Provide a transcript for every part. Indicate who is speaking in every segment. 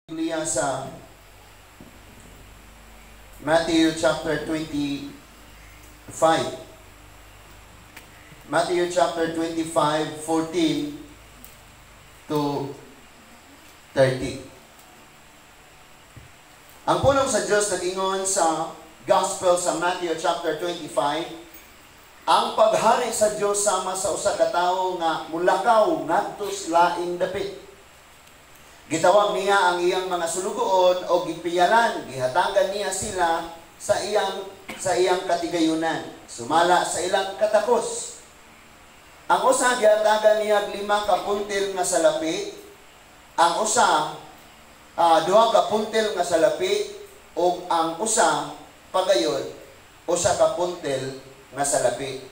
Speaker 1: Biblia sa Matthew chapter 25. Matthew chapter 25, 14 to 30. Ang pulong sa Diyos nag-ingon sa Gospel sa Matthew chapter 25, ang paghari sa Diyos sama sa usa ka tawo nga mulakaw ngadto sa laing dapit. Gitawag niya ang iyang mga sulugoon o gipiyalan, gihatagan niya sila sa iyang katigayunan, sumala sa ilang katakos. Ang usa gihatagan niya og 5 ka puntil nga salapi, ang usa 2 ka puntil nga salapi ug ang usa pagayon 1 ka puntil nga salapi.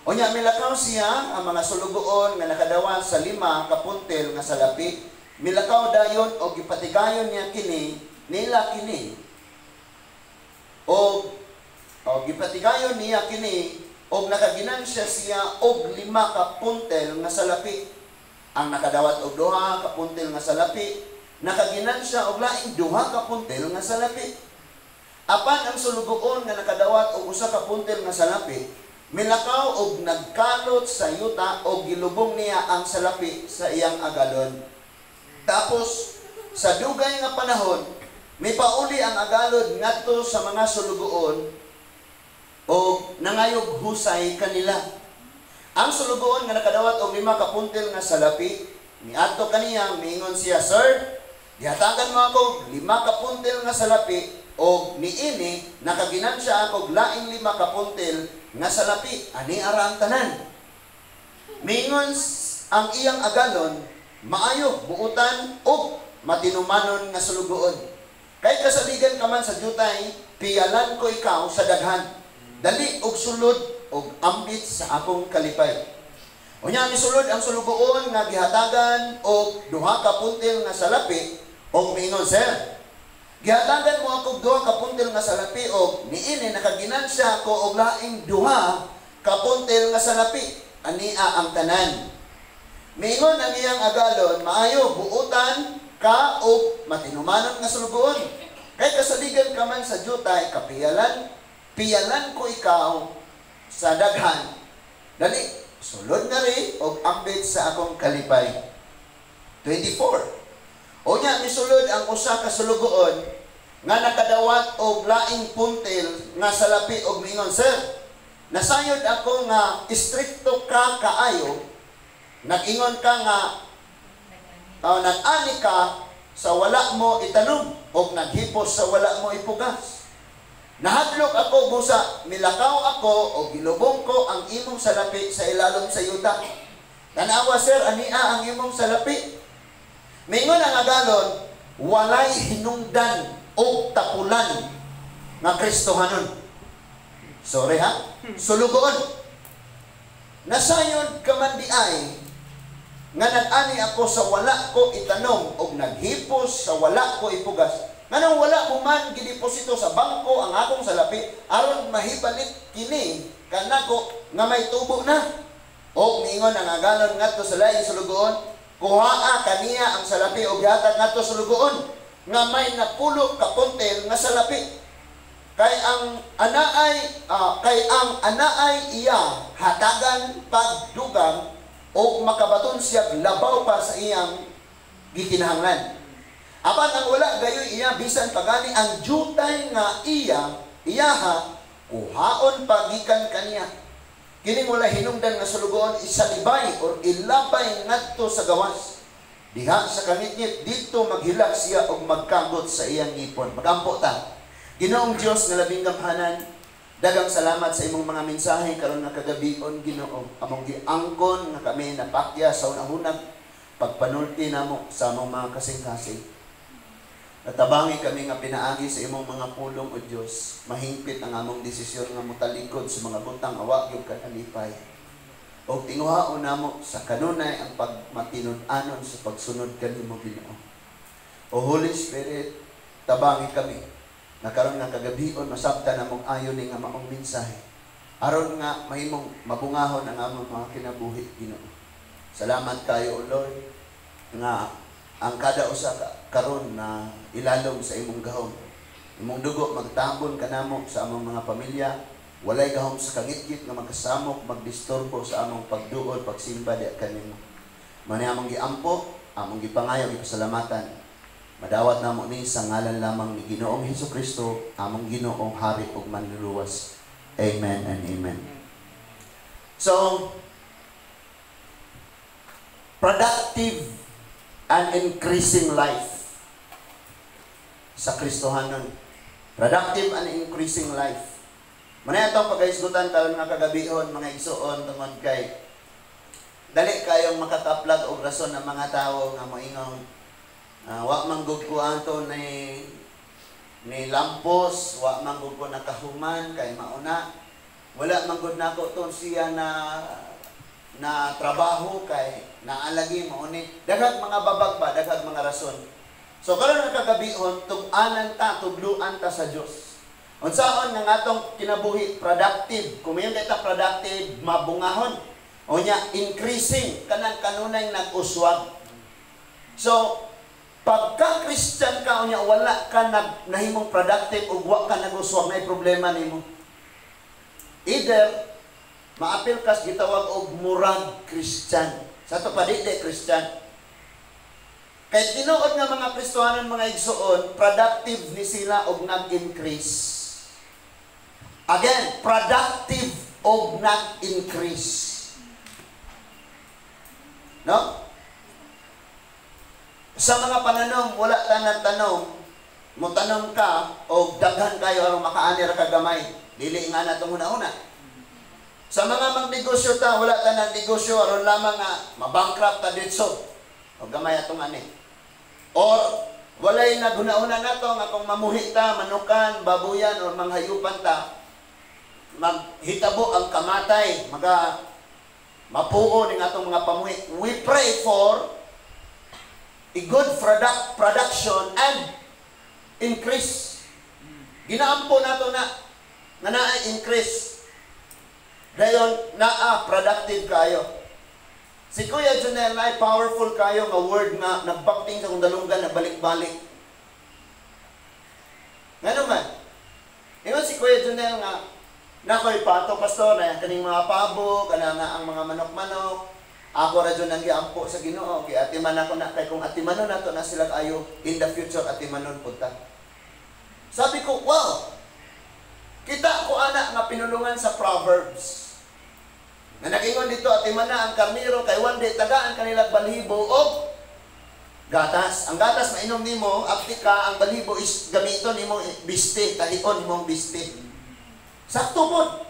Speaker 1: Unya milakaw siya, ang mga sulugoon nga nakadawat sa 5 ka puntil nga salapi, milakaw dayon og gipatigayon niya kini nila kini o gipatigayon niya kini og nakaginansya siya og 5 ka puntil nga salapi. Ang nakadawat og 2 ka puntil nga salapi, nakaginansya og laing 2 ka puntil nga salapi. Apan ang sulugoon nga nakadawat og 1 ka puntil nga salapi, milakaw og nagkalot sa yuta og gilubong niya ang salapi sa iyang agalon. Tapos, sa dugay nga panahon, mipauli ang agalon ngadto sa mga sulugoon og nangayog husay kanila. Ang sulugoon nga nakadawat og 5 ka puntil nga salapi, miadto kaniya, miingon siya, "Sir, gihatagan mo ako 5 ka puntil nga salapi og niini nakaginansya ako og laing 5 ka puntil nga salapi. Ani ara ang tanan." Miingon ang iyang agalon, "Maayo, buutan og matinumanon nga sulugoon. Kay kasaligan ka man sa jutay, piyalan ko ikaw sa daghan. Dali og sulod og ambit sa akong kalipay." Unya misulod ang sulugoon nga gihatagan og 2 ka puntil nga salapi og miingon, "Sir, gihatagan mo ako og 2 ka puntil nga salapi og niini nakaginansya ko og laing 2 ka puntil nga salapi. Ania ang tanan." Miingon ang iyang agalon, "Maayo, buutan ka og matinumanon nga sulugoon. Kay kasaligan ka man sa jutay, kapiyalan, piyalan ko ikaw sa daghan. Dali, sulod na rin og ambit sa akong kalipay." 24. Unya misulod ang usa ka sulugoon nga nakadawat og laing puntil nga salapi og miingon, "Sir, nasayod ako nga istrikto ka kaayo, nag-ingon ka nga nag-ani ka sa wala mo itanom og naghipos sa wala mo ipugas. Nahadlok ako, busa milakaw ako og gilubong ko ang imong salapi sa ilalom sa yuta. Tanawa, sir, ania ang imong salapi." Mingon ang agalon, "Walay hinungdan og tapulan nga Kristohanon. Sorry ha, sulugoon. Nasayod ka man diay nga nag-ani ako sa wala ko itanom og naghipos sa wala ko ipugas. Nganong wala mo man gideposito sa bangko ang akong salapi aron mahibalik kini kanako nga may tubo na?" Og miingon ang agalon ngadto sa laing sulugoon, "Kuhaa kaniya ang salapi og gihatag ngadto sa sulugoon nga may 10 ka puntil nga salapi. Kay ang anaay iya hatagan pagdugang og makabaton siya labaw pa sa iyang gikinahanglan. Apan ang wala gayoy iya, bisan pagani ang jutay nga iya iyaha kuhaon pagikan kaniya. Kining wala hinungdan nga sulugoon isalibay or ilabay ngadto sa gawas. Diha sa kangitngit, didto maghilak siya og magkagot sa iyang ngipon." Magampo ta. Ginoong Dios nga labing gamhanan, daghang salamat sa imong mga mensahe karon nga kagabion, Ginoo. Among giangkon nga kami napakya sa unahunag pagpanulti namo sa among mga kasing-kasing. Natabangi kami nga pinaagi sa imong mga pulong, o Dios, mahingpit ang among desisyon nga motalikod sa mga butang awa gyud kanalipay. Og tinguhaon namo sa kanunay ang pagmatinud-anon sa pagsunod kanimo, Ginoo. O Holy Spirit, tabangi kami na karon nga kagabion masabtan namong ayo ni nga maong mensahe aron nga mahimong mabungahon ang among mga kinabuhi, Ginoo. Salamat kayo, O Lord, nga Ang kada usa ka karon na ilalom sa imong gahom. Imong dugo magtabon kanamo sa among mga pamilya. Walay gahom sa kangitngit nga magkasamok, magdisturbo sa among pagduol, pagsimba diha kanimo. Mao ni among giampo, among gipangayo, gipasalamatan. Madawat namo ni sa ngalan lamang ni Ginoong Hesus Kristo, among Ginoong Hari ug Manluluwas. Amen and amen. So, productive and increasing life sa Kristohanon. Productive and increasing life. Mao na atong pagkahisgutan karon nga kagabihon, mga igsuon, tungod kay dali kayong makakaplag og rason ng mga tao nga moingong wa man gud ko ato ni lampos, wa man gud ko nakahuman kay mauna. Wala man gud nako to siya na na trabaho kay naalagi mao ni. Daghang mga babag ba, daghang mga rason. So karon nga kagabihon, tug-anan ta, tudluan ta sa Dios. Unsaon nga atong kinabuhi productive? Kung mayon kita productive, mabungahon. O nya increasing, kanang kanunay nag-uswag. So pagka Christian ka unya wala ka nag nahimong productive ug wa ka nag-uswag, na problema nimo. Either maapil kas gitawag og murag Christian. Sa ato pa di Christian. Kay tinuod nga mga Kristohanon, mga igsuon, productive ni sila og nag-increase. Again, productive og nag-increase. No? Sa mga pananom, wala ta nagtanom, mo tanom ka og daghan kayo aron makaani ra ka gamay. Dili nga na itong una-una. Sa mga magnegosyo ta, wala ta negosyo aron lamang nga mabankrupt ta ditso. O gamay atong ani. Or walay naghuna-huna nato nga kung mamuhi ta, manukan, babuyan or manghayupan ta, maghitabo ang kamatay, maga mapuo ning atong mga pamuhi. We pray for a good production and increase. Ginaampo nato na nga naa increase. Dayon naa productive kayo. Si Kuya Junel ay powerful kayo nga word nga nagbakting sa kong dalunggan na balik-balik. Nga naman, ingon si Kuya Junel nga, nakoy pato, pastor, na kaning mga pabo, kana nga ang mga manok-manok, ako ra jud ang giampo sa Ginoo, kay atiman ako na, kay kung atimanon nato na sila ayo, in the future atimanon pud ta. Sabi ko, "Wow, kita ko ana nga pinulungan sa Proverbs." Nga nagingon dito, atiman na ang karniro, kay one day, tagaan kanila balhibo og gatas. Ang gatas mainom nimo, apti ka, ang balhibo is gamiton nimo biste, tahion nimo biste. Sakto pod.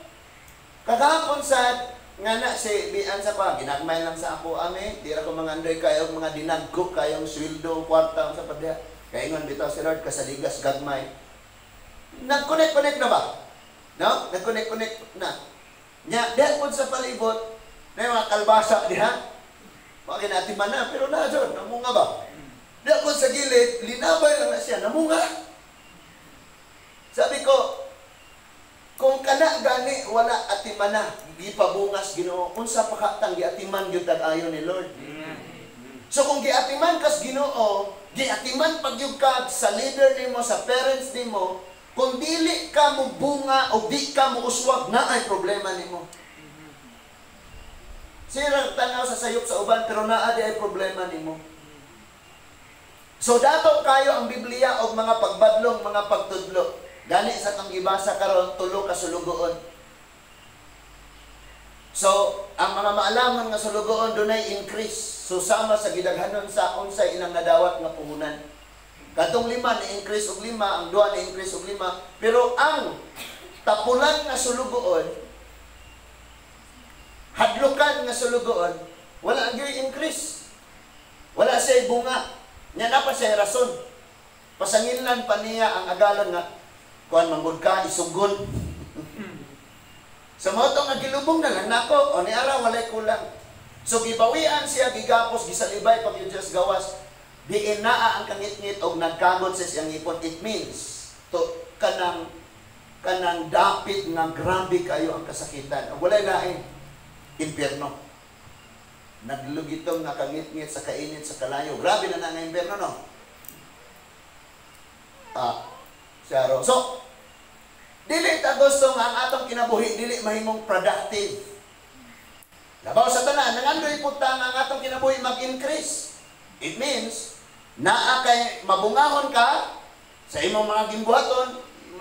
Speaker 1: Kagahapon sa nga na si bian sa pa, ginagmay lang sa ako ami, di ra ko mga andoy kayo mga dinagko kayong sweldo, kwarta sa padya. Kay ingon bitaw si Lord kasaligas gagmay. Nag-connect-connect na ba? No? Nag-connect-connect na. Nya, diha pod sa palibot, na yung mga kalbasa diha. Wa kinatiman na, pero na dyan, namunga ba? Diha pod sa gilid, linabay lang na siya, namunga. Sabi ko, kung kana gani wala atiman na, gipabungas Ginoo, unsa pa ka tang giatiman gyud tag ayo ni Lord? So kung giatiman kas Ginoo, giatiman pag gyud ka sa leader nimo, sa parents nimo, kung dili ka mo bunga o di ka mo uswag, na ay problema nimo. Sira tanaw sa sayop sa uban, pero naa di ay problema nimo. So dato kayo ang Biblia og mga pagbadlong, mga pagtudlo. Gani sa tong gibasa karon, tulo ka sulugoon. So, ang mga maalamon nga sulugoon dunay increase. So sama sa gidaghanon sa unsay ilang nadawat nga puhunan. Katong lima ni increase og lima, ang duha ni increase og lima, pero ang tapulan nga sulugoon, hadlukan nga sulugoon, wala ang increase. Wala siya bunga. Nya na pa siya rason. Pasanginlan pa niya ang agalon nga kuan manggod ka isugon. Sa mao to nga gilubong na lang nako, o ni ara walay kulang. So gibawian siya, gigapos, gisalibay pag yung Diyos gawas. Diin naa ang kangitngit og nagkagot sa siyang ipon. It means to kanang kanang dapit nga grabe kayo ang kasakitan. Walay lain, impyerno. Naglugitong nakangit-ngit sa kainit sa kalayo. Grabe na na nga impyerno, no? Ah, Saro. So, dili ta gusto nga ang atong kinabuhi dili mahimong productive. Labaw sa tanan, nangandoy pud ta nga ang atong kinabuhi mag-increase. It means, naa kay mabungahon ka sa imong mga gimbuhaton,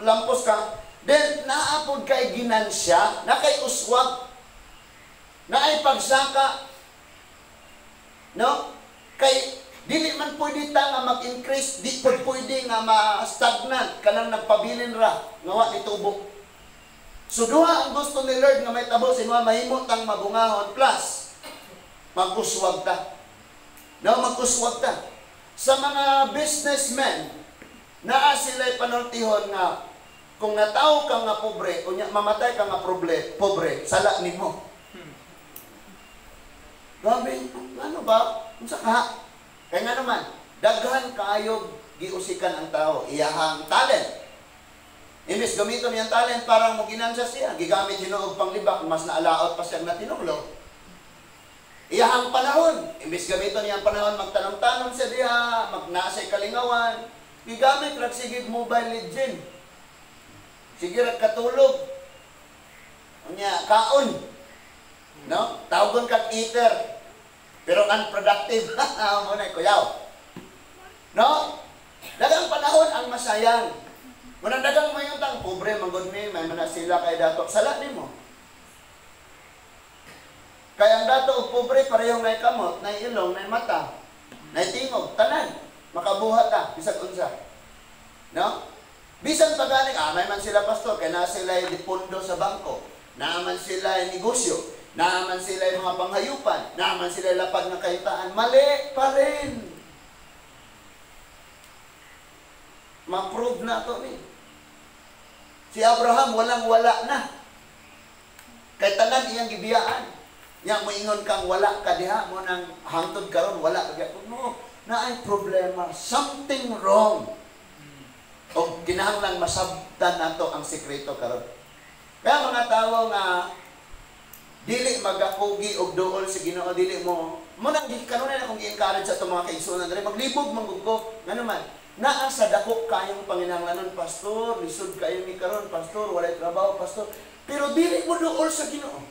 Speaker 1: lampos ka, then naa pud kay ginansya, na kay uswag, naay pagsaka, no? Kay dili man pwede ta nga mag-increase, di pud pwede nga ma-stagnant, kanang nagpabilin ra, nga wa ni tubo. So duha ang gusto ni Lord nga may tabo sa inyo, mahimo tang mabungahon plus mag-uswag ta. No, mag-uswag ta. Sa mga businessmen, naa sila'y panultihon nga kung natawo ka nga pobre, unya mamatay ka nga pobre, sala nimo. Grabe, ano ba? Unsa ka? Kaya nga naman, daghan kaayo giusikan ang tao, iyahang talent. Imbes gamiton niyang talent para mo ginansya siya, gigamit siya og panglibak, mas naalaot pa siya na tinunglo. Iyahang panahon, imbes gamiton niyang panahon magtanom-tanom siya diha, magnasa kalingawan, gigamit ra sige Mobile Legend. Sige ra katulog. Unya kaon. No? Tawgon kag eater. Pero unproductive. Mo na kuyaw. No? Dagang panahon ang masayang. Munang dagang mayon tang pobre man gud ni, may man sila kay dato. Sala nimo. Kay ang dato ug pobre parehong nay kamot, nay ilong, nay mata, nay tingog, tanan. Makabuhat ta bisag unsa. No? Bisan pa gani, may man sila, pastor, kay naa sila pondo sa bangko, naa man sila negosyo, naa man sila mga panghayupan, naa man sila lapad nga kahimtaan, mali pa rin. Ma-prove na to ni. Si Abraham walang wala na. Kay tanan iyang gibiyaan. Nya moingon kang wala ka diha mo nang hangtod karon wala ka diha. No, naay problema, something wrong. O kinahanglan masabtan nato ang sekreto karon. Kaya mga tawo nga dili magakugi og duol sa Ginoo, dili mo mo nang kanunay akong gi-encourage sa atong mga kaigsuonan diri maglibog man gud ko. Ngano man naa sa dako kayong panginahanglanon, pastor, lisod kayo ni karon, pastor, walay trabaho, pastor, pero dili mo duol sa Ginoo.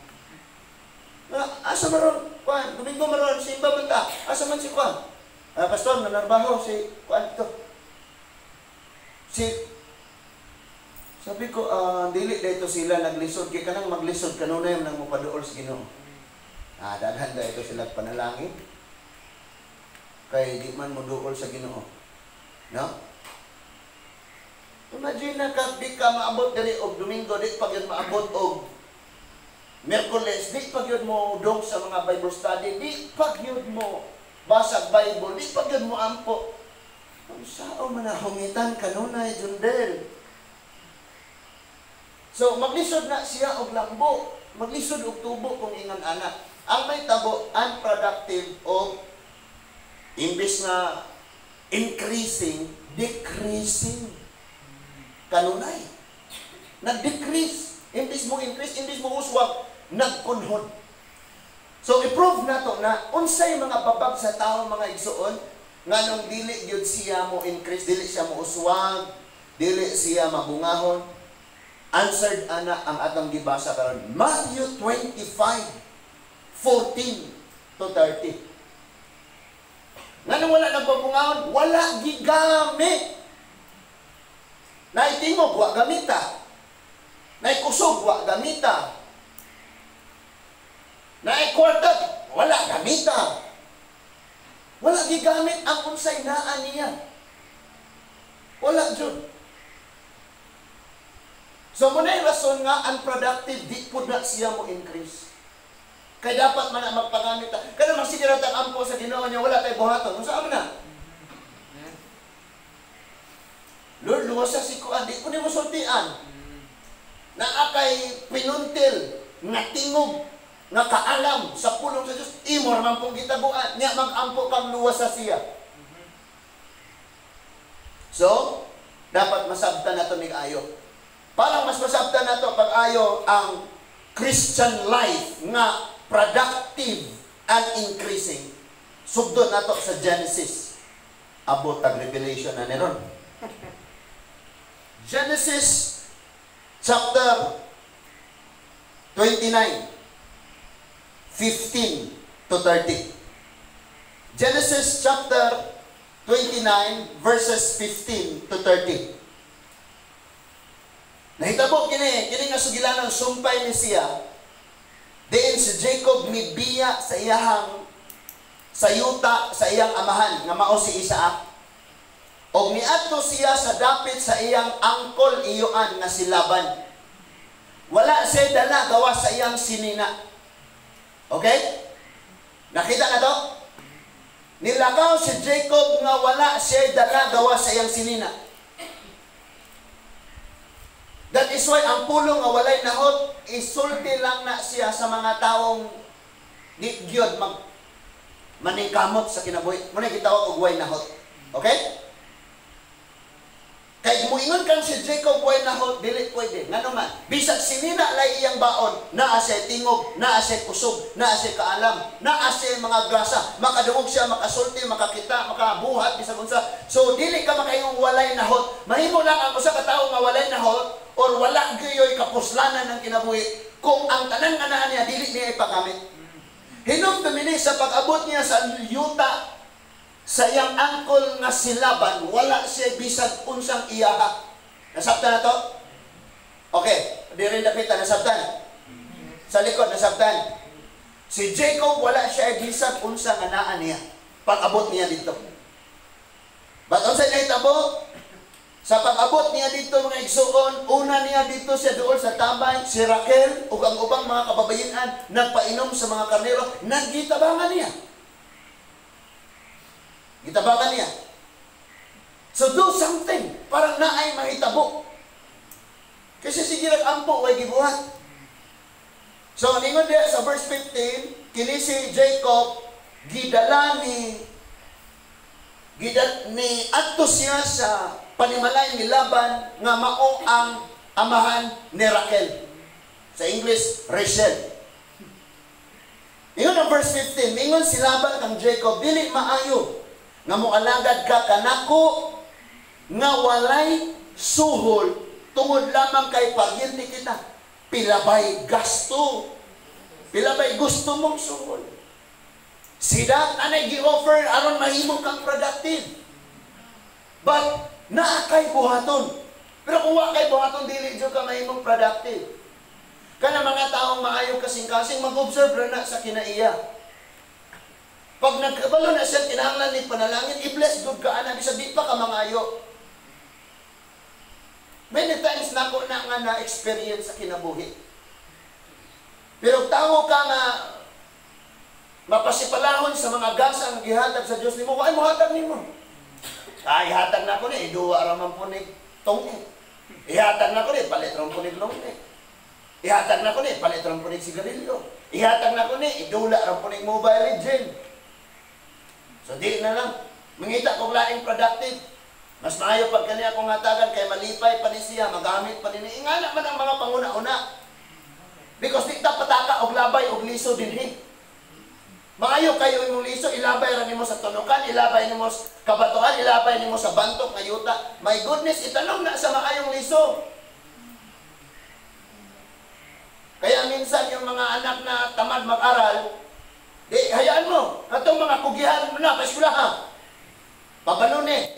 Speaker 1: Asa maron kuan, Domingo maron simba man ta. Asa man si kuan? Pastor, nanarbaho si kuan to. Si sabi ko, dili dito sila naglisod kay kanang maglisod kanunay man nang mopaduol sa Ginoo. Daghan dito sila panalangin. Kay di man moduol sa Ginoo. No? Imagine na ka di ka maabot diri og Domingo, di pa gyud maabot og Miyerkules, di pa gyud mo dong sa mga Bible study, di pa gyud mo basag Bible, di pa gyud mo ampo. Unsaon man na hungitan kanunay Jundel. So maglisod na siya og lambo, maglisod og tubo kung ingon ana. Ang may tabo unproductive o imbes na increasing, decreasing. Kanunay. Nag-decrease. Imbes mo increase, imbes mo uswag, nagkunhod. So i-prove nato na unsay mga babag sa tao mga igsuon nganong dili gyud siya mo increase, dili siya mo uswag, dili siya mabungahon. Answered ana ang atong gibasa karon. Matthew 25:14 to 30. Nganong wala nagpabungahon? Wala gigamit. Naitingog, wa gamita. Naikusog, wa gamita. Naikwarta, wala gamita. Wala gigamit ang unsay naa niya. Wala jud. So muna yung rason nga unproductive, di po na siya mo increase. Kaya dapat man na magpagamit ta. Kaya magsige ra tang ampo sa Ginoo niya, wala tay buhaton. Unsa man na? Lord, luwasa si kuan, di ko nimo sultian. Naa kay pinuntil nga tingog nga kaalam sa pulong sa Dios, imo ra man pong gitabuan, nya mag-ampo kang luwasa siya. So, dapat masabtan nato nig ayo. Parang mas masabtan nato pag ayo ang Christian life nga productive and increasing. Sugdon nato sa Genesis. Abot tag Revelation na ni ron. Genesis chapter 29, 15 to 30. Genesis chapter 29, verses 15 to 30. Nahitabo kini nga sugilanan, sumpay ni siya. Diin si Jacob mibiya sa iyahang sa yuta sa iyang amahan nga mao si Isaac. Og niadto siya sa dapit sa iyang angkol iyoan nga si Laban. Wala siya dala gawas sa iyang sinina. Okay? Nakita na to? Nilakaw si Jacob nga wala siya dala gawas sa iyang sinina. That is why ang pulong nga walay nahot, isulti lang na siya sa mga taong di gyud mag maningkamot sa kinabuhi. Muna gitawag og way nahot. Okay? Kay muingon kang si Jacob way nahot, dili pwede. Ngano man, bisag sinina lay iyang baon, naa siya tingog, naa siya kusog, naa siya kaalam, naa siya mga grasa, makadungog siya, makasulti, makakita, makabuhat bisag unsa. So dili ka makaingong walay nahot. Mahimo lang ang usa ka tawo nga walay nahot or wala gyuy kapuslanan ng kinabuhi kung ang tanan nga naa niya dili niya ipagamit. Hinumdumi ni sa pag-abot niya sa yuta sa iyang angkol nga si Laban, wala siya bisag unsang iyaha. Nasabtan na to? Okay, di rin dapita, nasabtan. Sa likod, nasabtan. Si Jacob, wala siya bisag unsa nga naa niya pag-abot niya dito. But unsay nahitabo? Sa pag-abot niya dito, mga igsuon, una niya dito siya duol sa tambay, si Raquel ug ang ubang mga kababayenan nagpainom sa mga karnero, naggitabangan niya. Gitabangan niya. So do something parang naay mahitabo. Kasi sige lang ampo, way gibuhat. So ningon diya sa verse 15, kini si Jacob gidala ni gidal ni adto siya sa panimalay ni Laban nga mao ang amahan ni Raquel. Sa English, Rachel. Ingon ang verse 15, mingon si Laban kang Jacob, "Dili maayo nga moalagad ka kanako nga walay suhol tungod lamang kay paryente kita. Pilabay gasto. Pilabay gusto mong suhol." Sida anay gi-offer aron mahimo kang productive. But naa kay buhaton. Pero kung wa kay buhaton, dili jud ka mahimong productive. Kana mga taong maayo kasing-kasing, mag-observe ra na sa kinaiya. Pag nagkabalo na siya kinahanglan ni panalangin, i-bless gud ka ana bisag di pa ka mangayo. Many times nako na nga na-experience sa kinabuhi. Pero tawo ka nga mapasipalahon sa mga gasa ang gihatag sa Dios nimo, waay mohatag nimo. "Ay, hatag na ko ni, iduwa ra man po ni tong. Ihatag na ko ni, palit ra po ni long. Ihatag na ko ni, palit ra po ni sigarilyo. Ihatag na ko ni, idula ra po ni Mobile Legend." So di na lang. Mangita kog laing productive. Mas maayo pag kaniya akong hatagan kay malipay pa ni siya, magamit pa ni. Ingana man ang mga panguna-una. Because di ta pataka og labay og liso dinhi. Maayo kayo imong liso, ilabay ra nimo sa tunukan, ilabay nimo sa kabatuan, ilabay nimo sa bantok nga yuta. My goodness, itanong na sa maayong liso. Kaya minsan yung mga anak na tamad mag-aral, di, hayaan mo, katong mga kugihan mo na, paeskwela ha. Pabalon eh.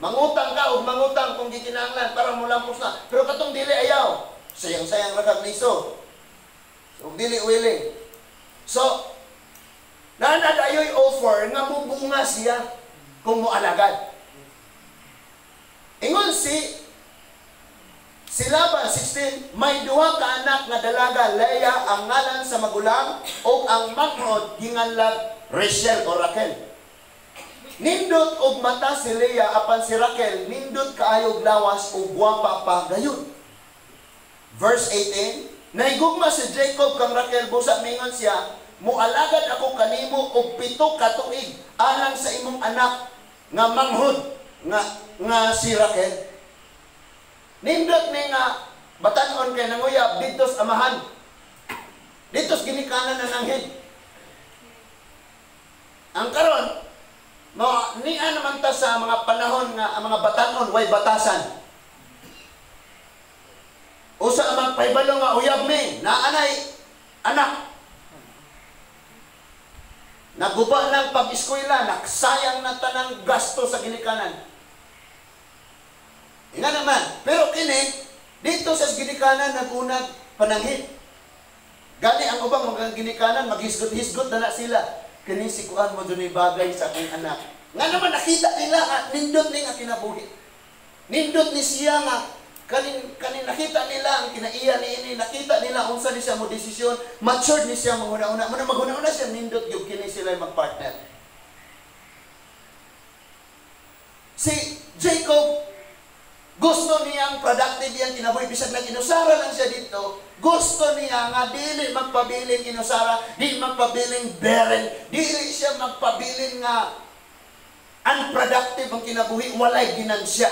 Speaker 1: Mangutang ka o mangutang kung gikinahanglan para mulampos na. Pero katong dili ayaw, sayang-sayang ra kag liso. So, dili willing. So, naa dayoy offer nga mubunga siya kung moalagad. Ingon si Laban, 16, may duha ka anak nga dalaga, Leah ang ngalan sa magulang o ang manghod ginganlag Rachel o Raquel. Nindot og mata si Leah apan si Raquel nindot kaayog lawas ug gwapa pa gayud. Verse 18, nahigugma si Jacob kang Raquel, busa mingon siya, "Mualagad ako kanimo og 7 ka tuig alang sa imong anak nga manghod nga si Raquel." Nindot ni nga batan-on kay nanguyab didto sa amahan. Didto sa ginikanan ng anghel. Ang karon, mo niya naman ta sa mga panahon nga ang mga batanon way batasan. Usa ang mga pahibalo nga uyab mi, naanay anak. Naguba ng pag-eskwela, nagsayang na tanang gasto sa ginikanan. Nga naman, pero kini dito sa ginikanan nagunag pananghit. Gani ang ubang mga ginikanan maghisgot-hisgot na na sila. Kini si kuan mo dunay bagay sa akong anak. Nga naman nakita nila nga nindot ni nga kinabuhi. Nindot ni siya nga kanin nakita nila ang kinaiya niini, nakita nila unsa ni siya mo desisyon, matured ni siya manghuna-una. Muna maghuna-una siya nindot gyud kini sila magpartner. Si Jacob gusto niyang productive iyang kinabuhi bisag nag-inusara lang siya dito. Gusto niya nga dili magpabiling inusara, di magpabiling barren, dili siya magpabiling nga unproductive ang kinabuhi, walay ginansya.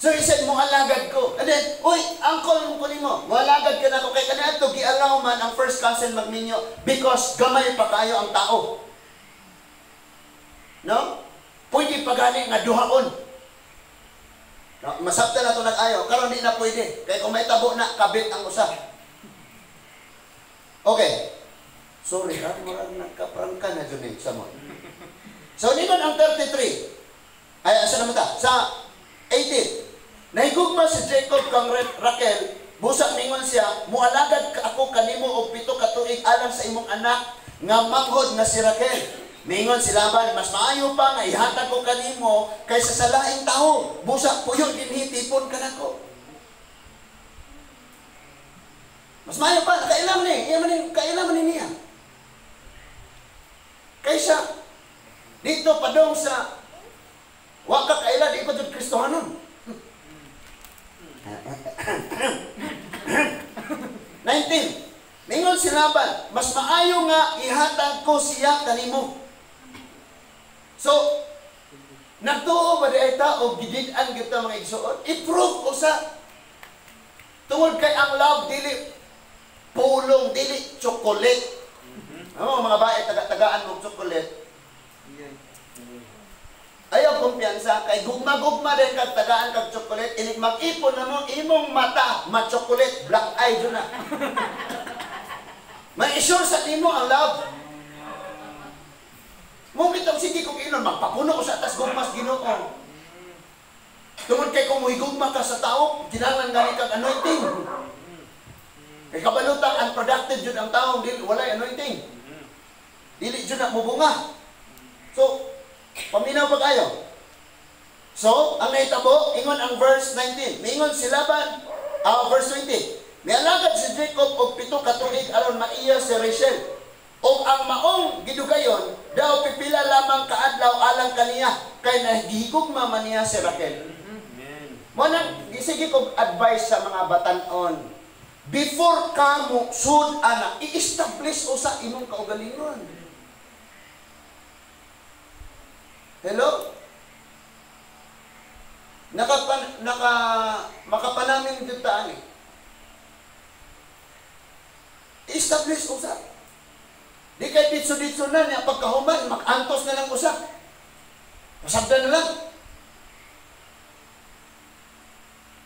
Speaker 1: So he said, moalagad ko. And then, uy, uncle mo nimo, moalagad ka na ko kay kaniadto giallow man ang first cousin magminyo because gamay pa kayo ang tao. No? Pwede pa gani nga duhaon. No, masabta na ito nag-ayo. Karon di na pwede. Kaya kung may tabo na, kabit ang usa. Okay. Sorry ha, murag nagkaprangka na dyan eh, sa mo. So, ningon ang 33. Ay, asa naman ta? Sa 18. Nahigugma si Jacob kang Raquel, busa ningon siya, mualagad ka ako kanimo og 7 ka tuig alang sa imong anak nga manghod nga si Raquel. Ningon si Laban, mas maayo pa nga ihatag ko kanimo kaysa sa laing tawo. Busa puyo dinhi tipon kanako. Mas maayo pa, kailan ni, iya man ni, kailan man ni niya. Kaysa dito padong sa wa ka kaila di pa jud Kristohanon. 19. Ningon si Laban, mas maayo nga ihatag ko siya kanimo. So, nagtuo ba di ay tao, gidid-an kita mga igsuon? I-prove usa. Tungod kay ang love, dili pulong, dili chocolate. Ano, mga bae, taga-tagaan mo chocolate. Ayaw kumpiyansa, kay gugma-gugma din kag tagaan kag chocolate, inig mag-ipon na mo, imong mata, ma-chocolate, black eye dyan na. May-sure sa nimo ang love. Mumit ang sige kong inon, magpapuno ko sa atas gugmas Ginoo. Tungod kay kung muhigugma ka sa tao, kinahanglan gani kag anointing. Kay kabalutang unproductive jud ang taong dili walay anointing. Dili jud na mubunga. So, paminaw pag ayo. So, ang nahitabo, ingon ang verse 19. Miingon si Laban, verse 20. Mialagad si Jacob og 7 ka tuig aron maiya si Rachel. O ang maong gidugayon, daw pipila lamang kaadlaw alang kaniya, kay nagihigugma man niya si Raquel. Mo nang gisige kog advice sa mga batan-on. Before ka mo sud ana, i-establish usa imong kaugalingon. Hello? Makapanamin jud ta ani. I-establish usa. Di kay ditso-ditso na niya, pagkahuman, mag-antos na lang usa. Pasagdan na lang.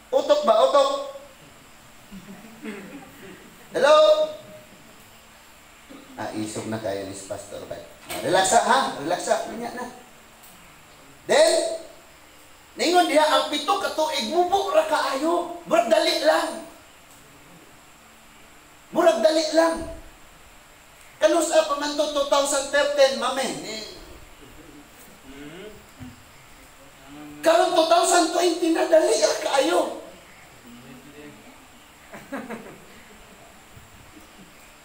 Speaker 1: Utok ba? Utok? Hello? Ah, isog na kayo ni Pastor Bay. Relaxa ha? Relaxa. Manya na. Then, ningon diha, ang 7 ka tuig, mubo ra kaayo. Murag dali lang. Murag dali lang. Kanus pa man to 2013, mame. Karon 2020 na, dali ra kaayo.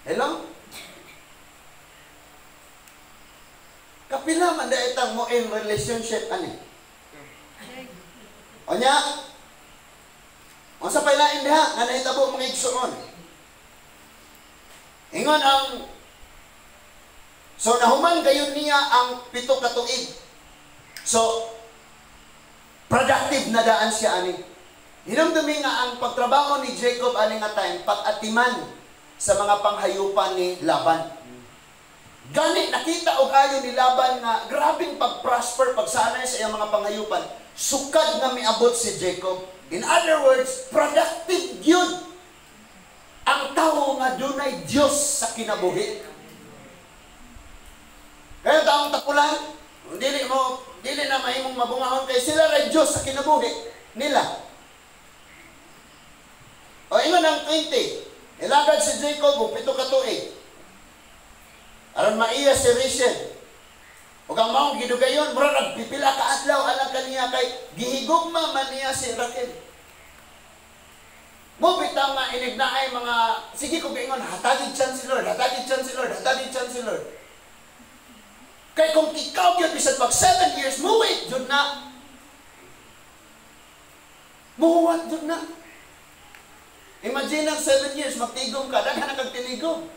Speaker 1: Hello? Kapila man daitang mo in relationship ani. Onya, unsa pay lain diha nga nahitabo mga igsuon? Ingon ang so nahuman gayon niya ang 7 ka tuig. So productive na daan siya ani. Hinumdumi nga ang pagtrabaho ni Jacob ani nga time pag-atiman sa mga panghayupan ni Laban. Gani nakita og ayo ni Laban nga grabeng pag-prosper, pagsanay sa iyang mga panghayupan. Sukad nga miabot si Jacob. In other words, productive gyud ang tawo nga dunay Dios sa kinabuhi. Kaya taong tapulan, dili na mahimong mabungahon kay sila ray Dios sa kinabuhi nila. O ingon ang 20, ilagad si Jacob og 7 ka tuig aron maiya si Rachel. Ug ang maong gidugayon, murag nagpipila ka adlaw alang kaniya kay gihigugma man niya si Raquel. Mo bitaw nga inig naay mga sige ko giingon, hatagid chance si Lord, hatagid chance si Lord, hatagid chance si Lord. Kay kung ikaw gyud bisan pag 7 years mo wait jud na. Muhuwat jud na. Imagine ang 7 years magtigom ka, daghan na kag tinigom.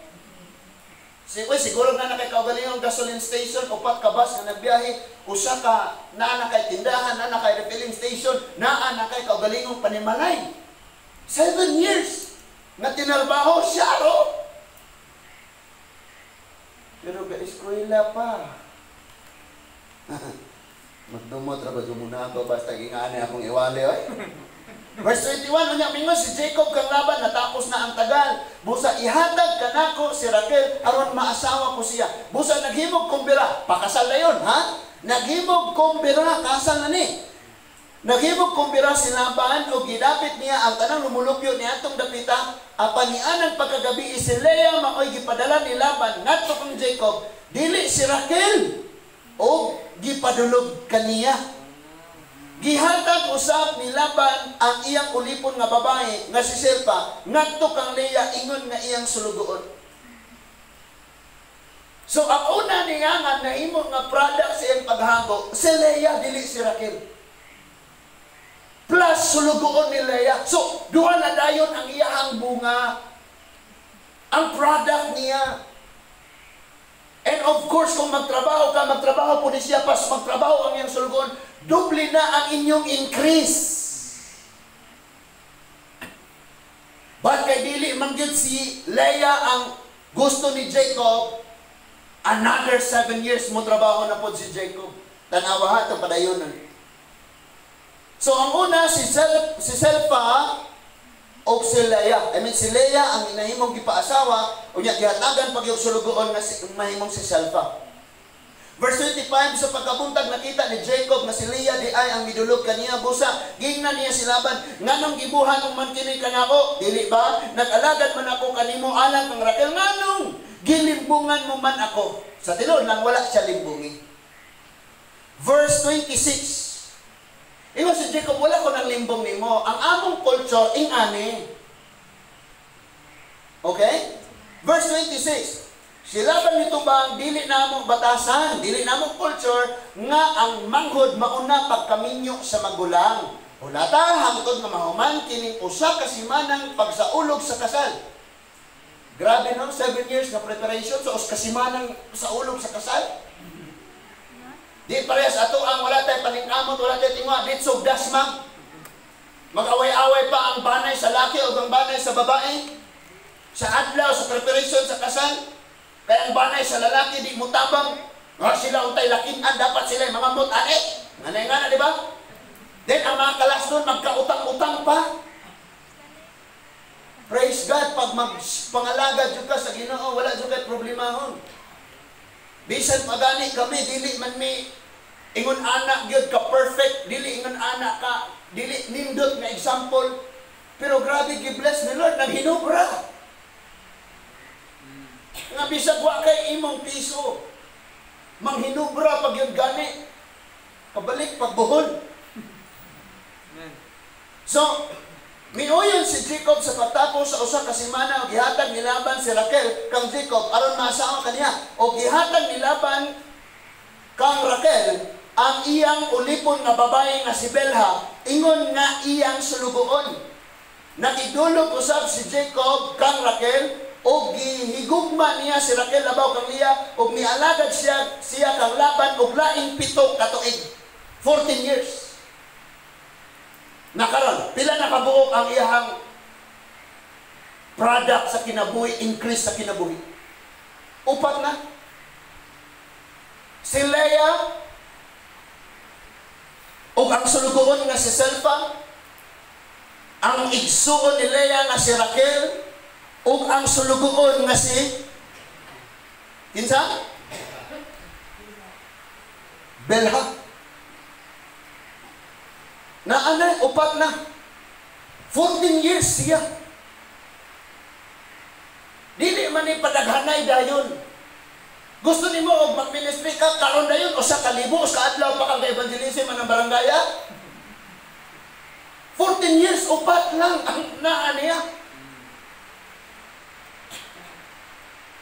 Speaker 1: Uy, siguro na kay kaugalingong gasoline station, upat ka bus nga nagbiyahe, usa ka naa na kay tindahan, naa na kay refilling station, naa na kay kaugalingong panimalay. 7 years nga tinarbaho siya ro. Pero ga eskwela pa. Magdumot ra ba muna ako basta gingani akong iwali oy. Verse 21, unya mingon si Jacob kang Laban, natapos na ang tagal. Busa ihatag kanako si Raquel aron maasawa ko siya. Busa naghimog kumbira, pakasal na yun, ha? Naghimog kumbira, kasal na ni. Naghimog kumbira si Laban o gidapit niya ang tanang lumulupyo ni atong dapita. Apan nianang pagkagabi si Leah maoy gipadala ni Laban ngadto kang Jacob, dili si Raquel o gipadulog kaniya. Gihatag usab ni Laban ang iyang ulipon nga babae nga si Silpa ngadto kang Leah ingon nga iyang sulugoon. So ang una niya nga nahimo nga product sa iyang paghago, si Leah dili si Raquel. Plus sulugoon ni Leah. So duha na dayon ang iyang bunga, ang product niya. And of course, kung magtrabaho ka, magtrabaho po ni siya, pas magtrabaho ang iyang sulugoon, doble na ang inyong increase. But kay dili man gyud si Leah ang gusto ni Jacob, another 7 years mo trabaho na po si Jacob. Tanawa ha, itong padayonan. So ang una, si Selpa o si Leah. I mean, si Leah ang inahimong gipaasawa, unya gihatagan pag yung sulugoon nga si, mahimong si Selpa. Verse 25, sa pagkabuntag nakita ni Jacob nga si Leah di ay ang midulog kaniya busa, gingnan niya si Laban, nganong gibuhat man kini kanako, dili ba? Nag-alagad man ako kanimo alang kang Raquel, nganong gilimbungan mo man ako? Sa tinuod lang wala siya limbungi. Verse 26, ingon si Jacob, wala ko ng limbong nimo. Ang among culture ingani. Okay? Verse 26, si Laban nitubang, dili namo batasan, dili namo culture, nga ang manghod mauna pagkaminyo sa magulang. Hulata, hangtod nga mahuman, kining usa ka simanang pagsaulog sa kasal. Grabe no, 7 years na preparation sa usa ka simanang saulog sa kasal. Di parehas ato ang wala tay paningkamot, wala tay tinguha, ditsog dasmag. Mag-away-away pa ang banay sa laki o ang banay sa babae. Sa adlaw, sa preparation sa kasal. Kaya ang banay sa lalaki, di mo tabang. Sila untay lakinan, dapat sila mga mutane. Nganay nga na, di ba? Then ang mga kalas nun, magkautang-utang pa. Praise God, pag magpangalagad jud ka sa Ginoo, wala jud kay problemahon. Bisan pagani kami, dili man mi ingon anak gyud ka perfect, dili ingon anak ka, dili nindot nga example. Pero grabe gi-bless ni Lord, naghinubra. Nga bisag wa kay imong piso, manghinubra pag yun gani, kabalik pagbuhol. So, miuyon si Jacob sa pagtapos sa usa ka semana og gihatag ni Laban si Raquel kang Jacob aron maasawa kaniya. Og gihatag ni Laban kang Raquel ang iyang ulipon nga babae nga si Belha ingon nga iyang sulugoon. Nakidulog usab si Jacob kang Raquel og gihigugma niya si Raquel labaw kang Leah og mialagad siya kang Laban og laing 7 ka tuig, 14 years. Nakaron, pila na kabuok ang iyahang product sa kinabuhi, increase sa kinabuhi? 4 na. Si Leah ug ang sulugoon nga si Zelpha, ang igsuon ni Leah nga si Raquel, ug ang sulugoon nga si kinsa? Belha. Naanay, upat na. 14 years siya. Dili man ni padaghanay dayon. Gusto nimo og mag-ministry ka karon dayon usa ka libo usa ka adlaw pa kang evangelism anang barangay? 14 years, upat lang ang naa niya.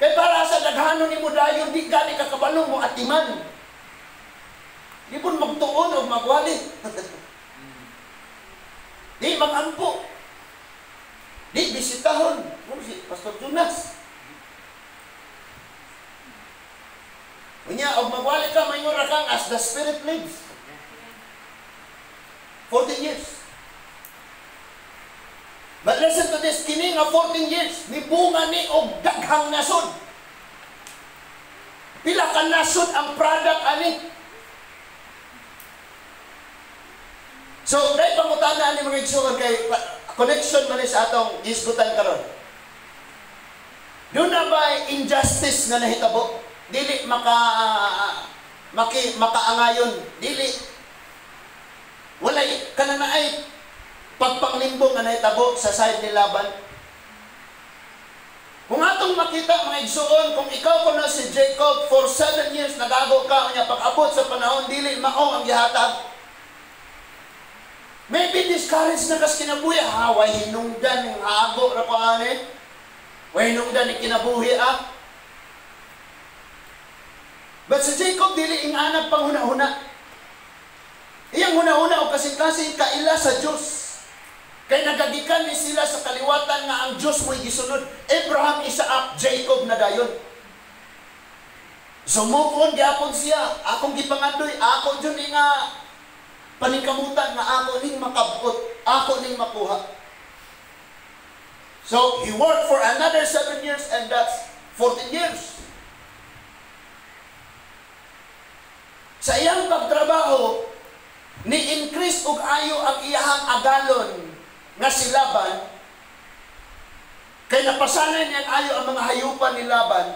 Speaker 1: Kay para sa daghanon nimo dayon, di gani ka kabalo mo atiman. Di pun magtuon o magwali. Di magampo. Di bisitahon. Si Pastor Jonas. Unya, og magwali ka, maingon ra kang as the Spirit lives. 14 years. But listen to this, kini nga 14 years, mibunga ni og daghang nasod. Pila ka nasod ang product ani. So, dahil pangutana ni mga igsuon kay connection man ni sa atong gisgutan karon. Doon na ba injustice nga nahitabo? Dili makaangayon, dili walay kananaay pagpanglimbong nga nahitabo sa side ni Laban. Kung atong makita mga igsuon, kung ikaw kuno si Jacob for 7 years nagago ka unya pag-abot sa panahon dili mao ang gihatag. Maybe discouraged na kas kinabuhi. Ha, way hinungdan ng hago ra ko ani. Way hinungdan ni kinabuhi ah. But si Jacob dili ing anag panghuna-huna. Iyang huna-huna o kasing-kasing kaila sa Dios. Kay nagagikan ni sila sa kaliwatan nga ang Dios mo'y gisunod. Abraham, Isaac, Jacob na dayon. So move on gyapon siya. Akong gipangandoy, ako jud ni nga paningkamutan nga ako ning makabot, ako ning makuha. So, he worked for another 7 years and that's 14 years. Sa iyang pagtrabaho, ni-increase og ayo ang iyahang agalon nga si Laban, kay napasanay niyang ayo ang mga hayupan ni Laban,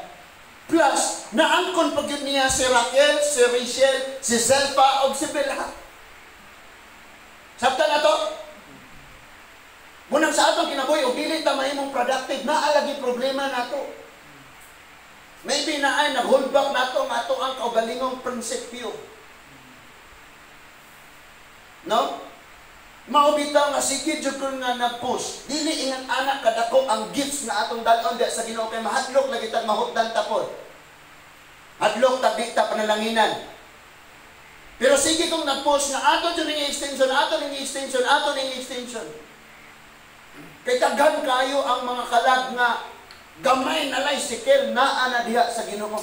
Speaker 1: plus, naangkon pag yun niya si Raquel, si Rachel, si Zelpha, o si Bilha. Sabta na to? Munang sa atong kinabuhi, o dili ta mahimong productive, naalagi problema nato. Maybe na ay nag-hold back nato ang ato ang kaugalingong prinsipyo. No? Mao bitaw nga sige jud ko nga nag-push. Dili ingan anak kadako ang gifts nga atong dal-on sa Ginoo kay mahadlok lagi tag mahutdan ta pod. Hadlok tag di ta panalanginan. Pero sige kung nag-post nga ato jud ning extension, ato ning extension, ato ning extension. Kay daghan kayo ang mga kalag nga gamay na lay sikel naa na diha sa Ginoo.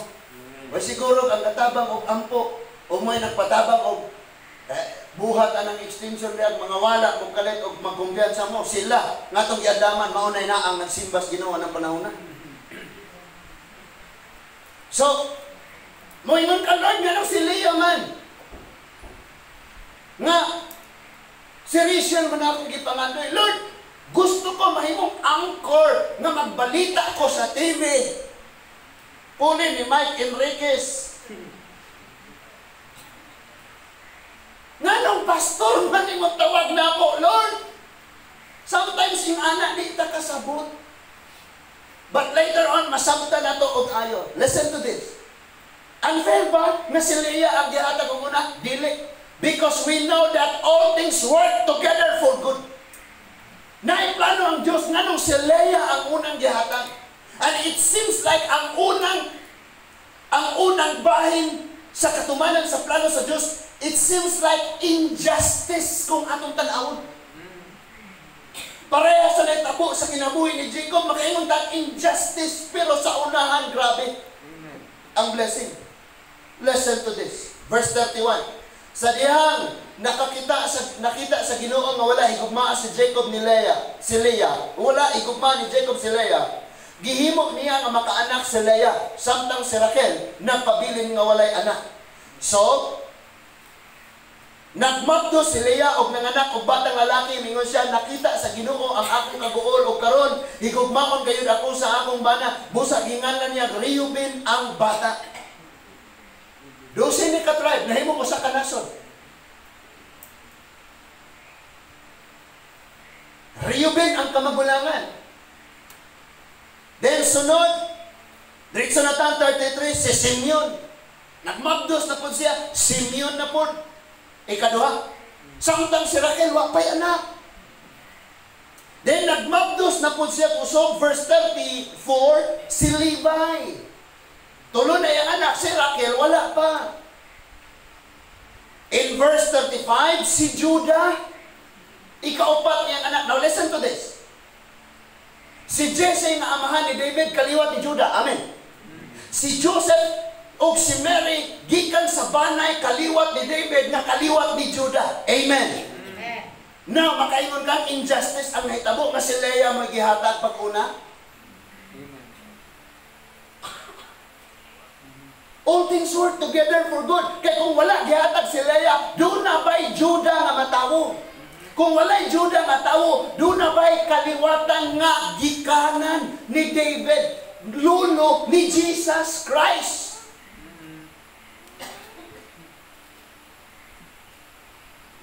Speaker 1: O siguro ang katabang og ampo o may nagpatabang og buhat anang extension diha mga wala og kalit og magkumpiyansa mo sila ngatong giandaman mao nay naa ang nagsimbas Ginoo ng panahon na. So moingon ka Lord nganong si Leah man nga si Rachel man akong gipangandoy. Lord, gusto ko mahimong anchor nga magbalita ko sa TV. Puli ni Mike Enriquez. Nganong pastor man imong tawag na ako, Lord? Sometimes yung anak di ta kasabot. But later on, masabta na to og ayo. Listen to this. Unfair ba nga si Leah ang gihatag og una? Dili. Because we know that all things work together for good. Naiplano ang Diyos nganong si Leah ang unang gihatag. And it seems like ang unang bahin sa katumanan sa plano sa Diyos, it seems like injustice kung atong tan-awon. Pareha sa naitabo sa kinabuhi ni Jacob, makaingon tang injustice, pero sa unahan, grabe ang blessing. Listen to this. Verse 31. Sa dihang nakita sa Ginoo nga wala higugmaa si Jacob ni Leah, si Leah. Wala higugmaa ni Jacob si Leah. Gihimo niya nga makaanak si Leah, samtang si Raquel nagpabilin nga walay anak. So, nagmabdo si Leah og nanganak og batang lalaki, mingon siya, nakita sa Ginoo ang akong kaguol og karon higugmaon gayud ako sa akong bana. Busa ginganlan niya Reuben ang bata. 12 ni ka tribe nahimo usa ka nasod. Reuben ang kamagulangan. Then sunod, diretso na tan 33, si Simeon. Nagmabdos na pud siya, Simeon na pud. Ikaduha. Samtang si Raquel wa pay anak. Then nagmabdos na pud siya kusog, verse 34, si Levi. Tulo na iyang anak, si Raquel wala pa. In verse 35, si Judah. Ikaupat niyang anak. Now listen to this. Si Jesse nga amahan ni David, kaliwat ni Judah. Amen. Si Joseph og si Mary gikan sa banay kaliwat ni David nga kaliwat ni Judah. Amen. Amen. Now makaingon kang injustice ang nahitabo nga si Leah magihatag pag-una. Amen. All things work together for good. Kay kung wala gihatag si Leah, doon na ba'y Judah nga matawo? Kung walay Judah nga tawo, doon na ba'y kaliwatan nga gikanan ni David, lulo ni Jesus Christ?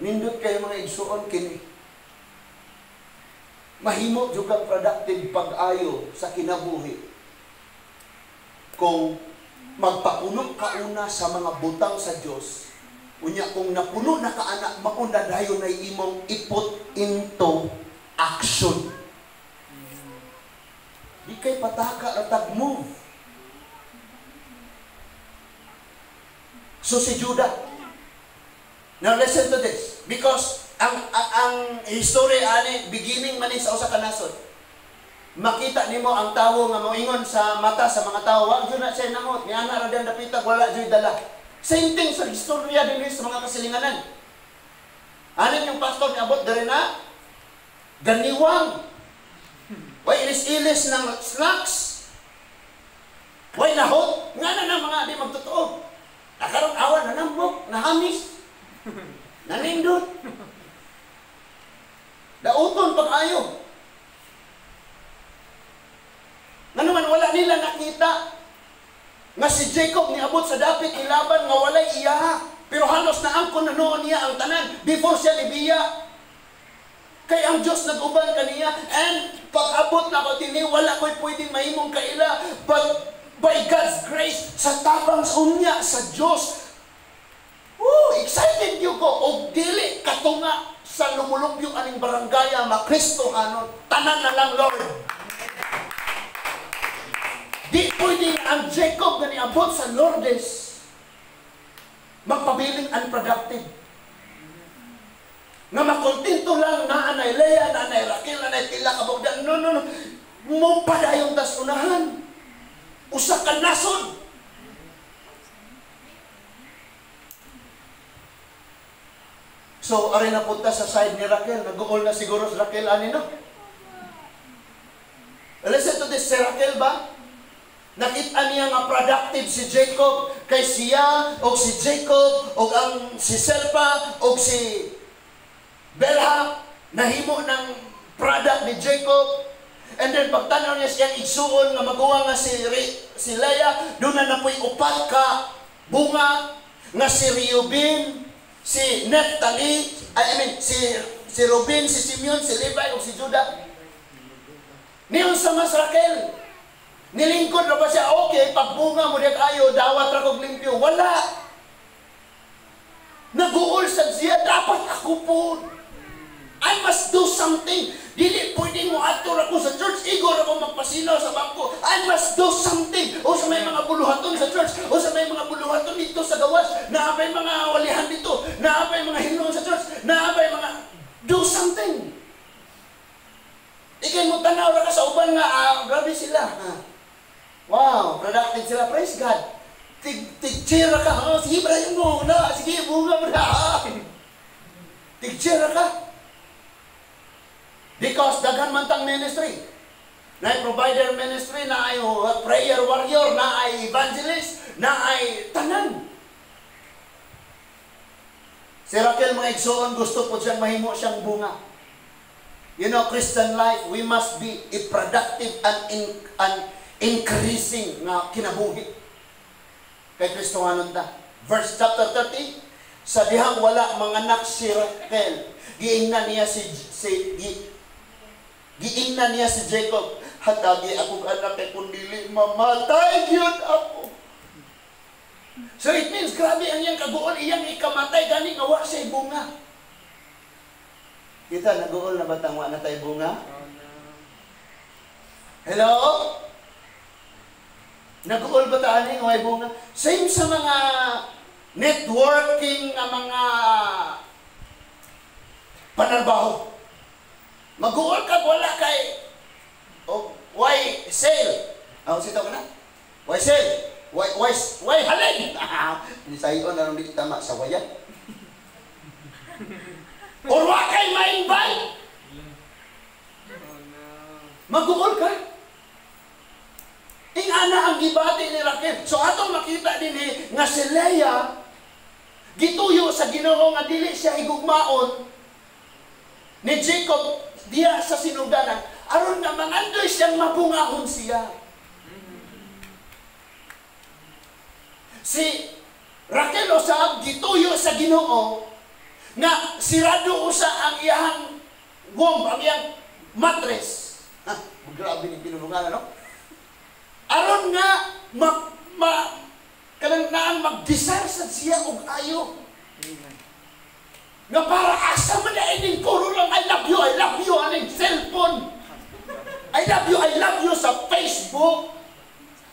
Speaker 1: Nindot kayo mga igsuon kini. Mahimo jud kang productive pag-ayo sa kinabuhi kung magpapuno ka una sa mga butang sa Dios. Unya kung napuno na ka anak, mauna dayon ay imong i-put into action. Di kay pataka ratag move. So si Judah. Now listen to this, because ang history ani beginning man ni sa usa ka nasod. Makita nimo ang tawo nga moingon sa mata sa mga tawo, wa jud na siya nangot, niana ra diyang dapita, wala jud dala. Same thing sa istorya din sa mga kasilinganan. Anin yung pastor niabot diri na ganiwang. Way ilis-ilis ng snacks. Way nahot, nga na ng mga di magtotoo. Nakaroon awa, nanambok, nahamis, nanindot. Dauton pag-ayo. Nga naman wala nila nakita nga si Jacob niabot sa dapit ni Laban nga walay iya. Pero halos naangkon na noon niya ang tanan before siya nibiya. Kay ang Diyos nag-uban kaniya, and pag-abot na ko dinhi, wala ko'y pwedeng mahimong kaila. But by God's grace, sa tabang unya sa Diyos, oh, excited yun ko. Og dili katunga sa lumulupyo aning barangaya, makristohanon, tanan na lang, Lord. Di pwede ang Jacob na niabot sa Lourdes magpabiling unproductive. Nga makontento lang na anay Leah, na anay Raquel, na anay pila kabugdan. No, no, no. Mumpadayong tas unahan. Usa ka nasod. So, aray na punta sa side ni Raquel. Nag-uol na siguro si Raquel, ani no? Listen to this, si Raquel ba? Nakita niya nga productive si Jacob kay siya o si Jacob o ang si Selpa o si Belha nahimo ng product ni Jacob. And then pagtanaw niya siyang igsuon nga maguwa nga si Leah, doon na napoy upat ka bunga nga si Reuben, si Naphtali, I mean si Reuben, si Simeon, si Levi o si Judah. Niyon sa mas Raquel, nilingkod na ba siya? Okay, pagbunga mo diyan ayo, dawat ra kog limpyo. Wala. Naguol sa siya, dapat ako po. I must do something. Dili pwede mo ato ra ko sa church, igor ako magpasinaw sa bangko. I must do something. O sa may mga buluhaton sa church, o sa may mga buluhaton dito sa gawas, naabay mga walihan dito, naabay mga hinloon sa church, naabay mga do something. Ikay mo tanaw ra ka sa uban nga, grabe sila. Wow, productive sila. Praise God. Tig-cheer ka. Oh, sige, brayin mo na. Sige, bunga mo na. Tig-cheer ka. Because daghan man tang ministry. Na ay provider ministry, na ay prayer warrior, na ay evangelist, na ay tanan. Si Raquel, mga igsoon, gusto po siyang mahimo siyang bunga. Christian life, we must be a productive and increasing nga kinabuhi. Kay Kristohanon ta. Verse chapter 30, sa dihang wala manganak si Raquel, giingnan niya si Jacob, "Hatagi akong anak kay kung dili mamatay gyud ako." So it means grabe ang iyang kaguol, iyang ikamatay gani nga wa siya bunga. Kita naguol na batang wa na tay bunga?
Speaker 2: Oh no.
Speaker 1: Hello? Naguol ba ta ani nga way bunga? Same sa mga networking nga mga panarbaho. Maguol ka wala kay o why sale? Ang sitaw ka na? Why sale? Why halin? Sayo na rin di tama sa wayan. Or wa kay ma-invite?
Speaker 2: Oh no.
Speaker 1: Maguol ka. Ingana ang gibati ni Raquel. So atong makita din eh, nga si Leah gituyo sa Ginoo nga dili siya higugmaon ni Jacob diya sa sinugdanan aron nga mangandoy siyang mabungahon siya. Si Raquel usab gituyo sa Ginoo nga sirado usa ang iyang womb, ang iyang matres. Ha, grabe ni pinulungan, ano? Aron nga ma, ma kanang naang mag-desire sad siya og ayo.
Speaker 2: Amen.
Speaker 1: Nga para asa man na ining puro lang I love you aning cellphone. I love you sa Facebook.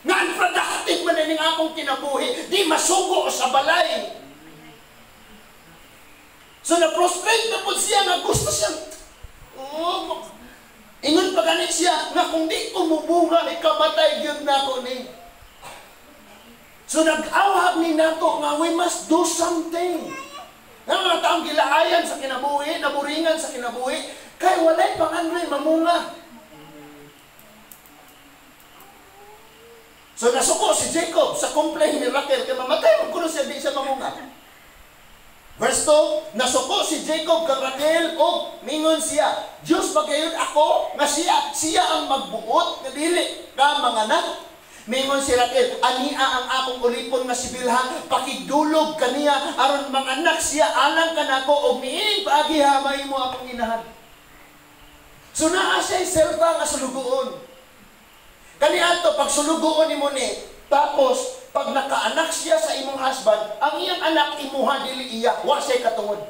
Speaker 1: Nga unproductive man ining akong kinabuhi, di masugo sa balay. So na-frustrate na po siya nga gusto siyang, oh, ingon pa gani siya nga kung di ko mubunga, ikamatay gyud nako ni. So nag-awhag ni nato nga we must do something. Nga mga taong gilaayan sa kinabuhi, naburingan sa kinabuhi, kay walay pangandoy mamunga. So nasuko si Jacob sa complaint ni Raquel kay mamatay man kuno siya, di siya mamunga. Verse 2, nasuko si Jacob kang Raquel og mingon siya, "Dios magayod ako nga siya siya ang magbuot nga dili ka manganak." Mingon si Raquel, "Ania ang akong ulipon nga si Bilha, pakigdulog kaniya aron manganak siya alang kanako og niining paagi hamay mo akong inahan." So naa siya selba nga sulugoon. Kaniadto pag sulugoon nimo ni, tapos pag nakaanak siya sa imong husband, ang iyang anak imuha dili iya, wa siya katungod.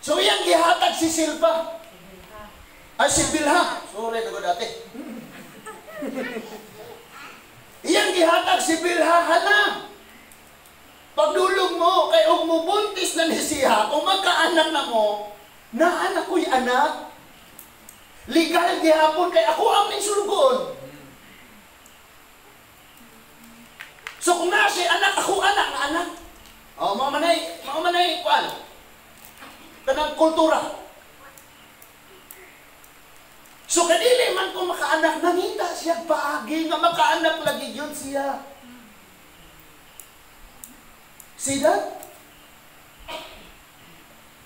Speaker 1: So iyang gihatag si Silpa. Ay si Bilha. Sorry nago dati. Iyang gihatag si Bilha, hala. Pagdulog mo kay og mubuntis na ni siya, kung magkaanak na mo, naa na ko'y anak. Legal gihapon kay ako ang ning sulugoon. So kung naa siya anak, ako anak nga anak. Oh, mao manay kuan. Kanang kultura. So kadili man ko makaanak, nangita siya paagi nga makaanak lagi gyud siya. See that?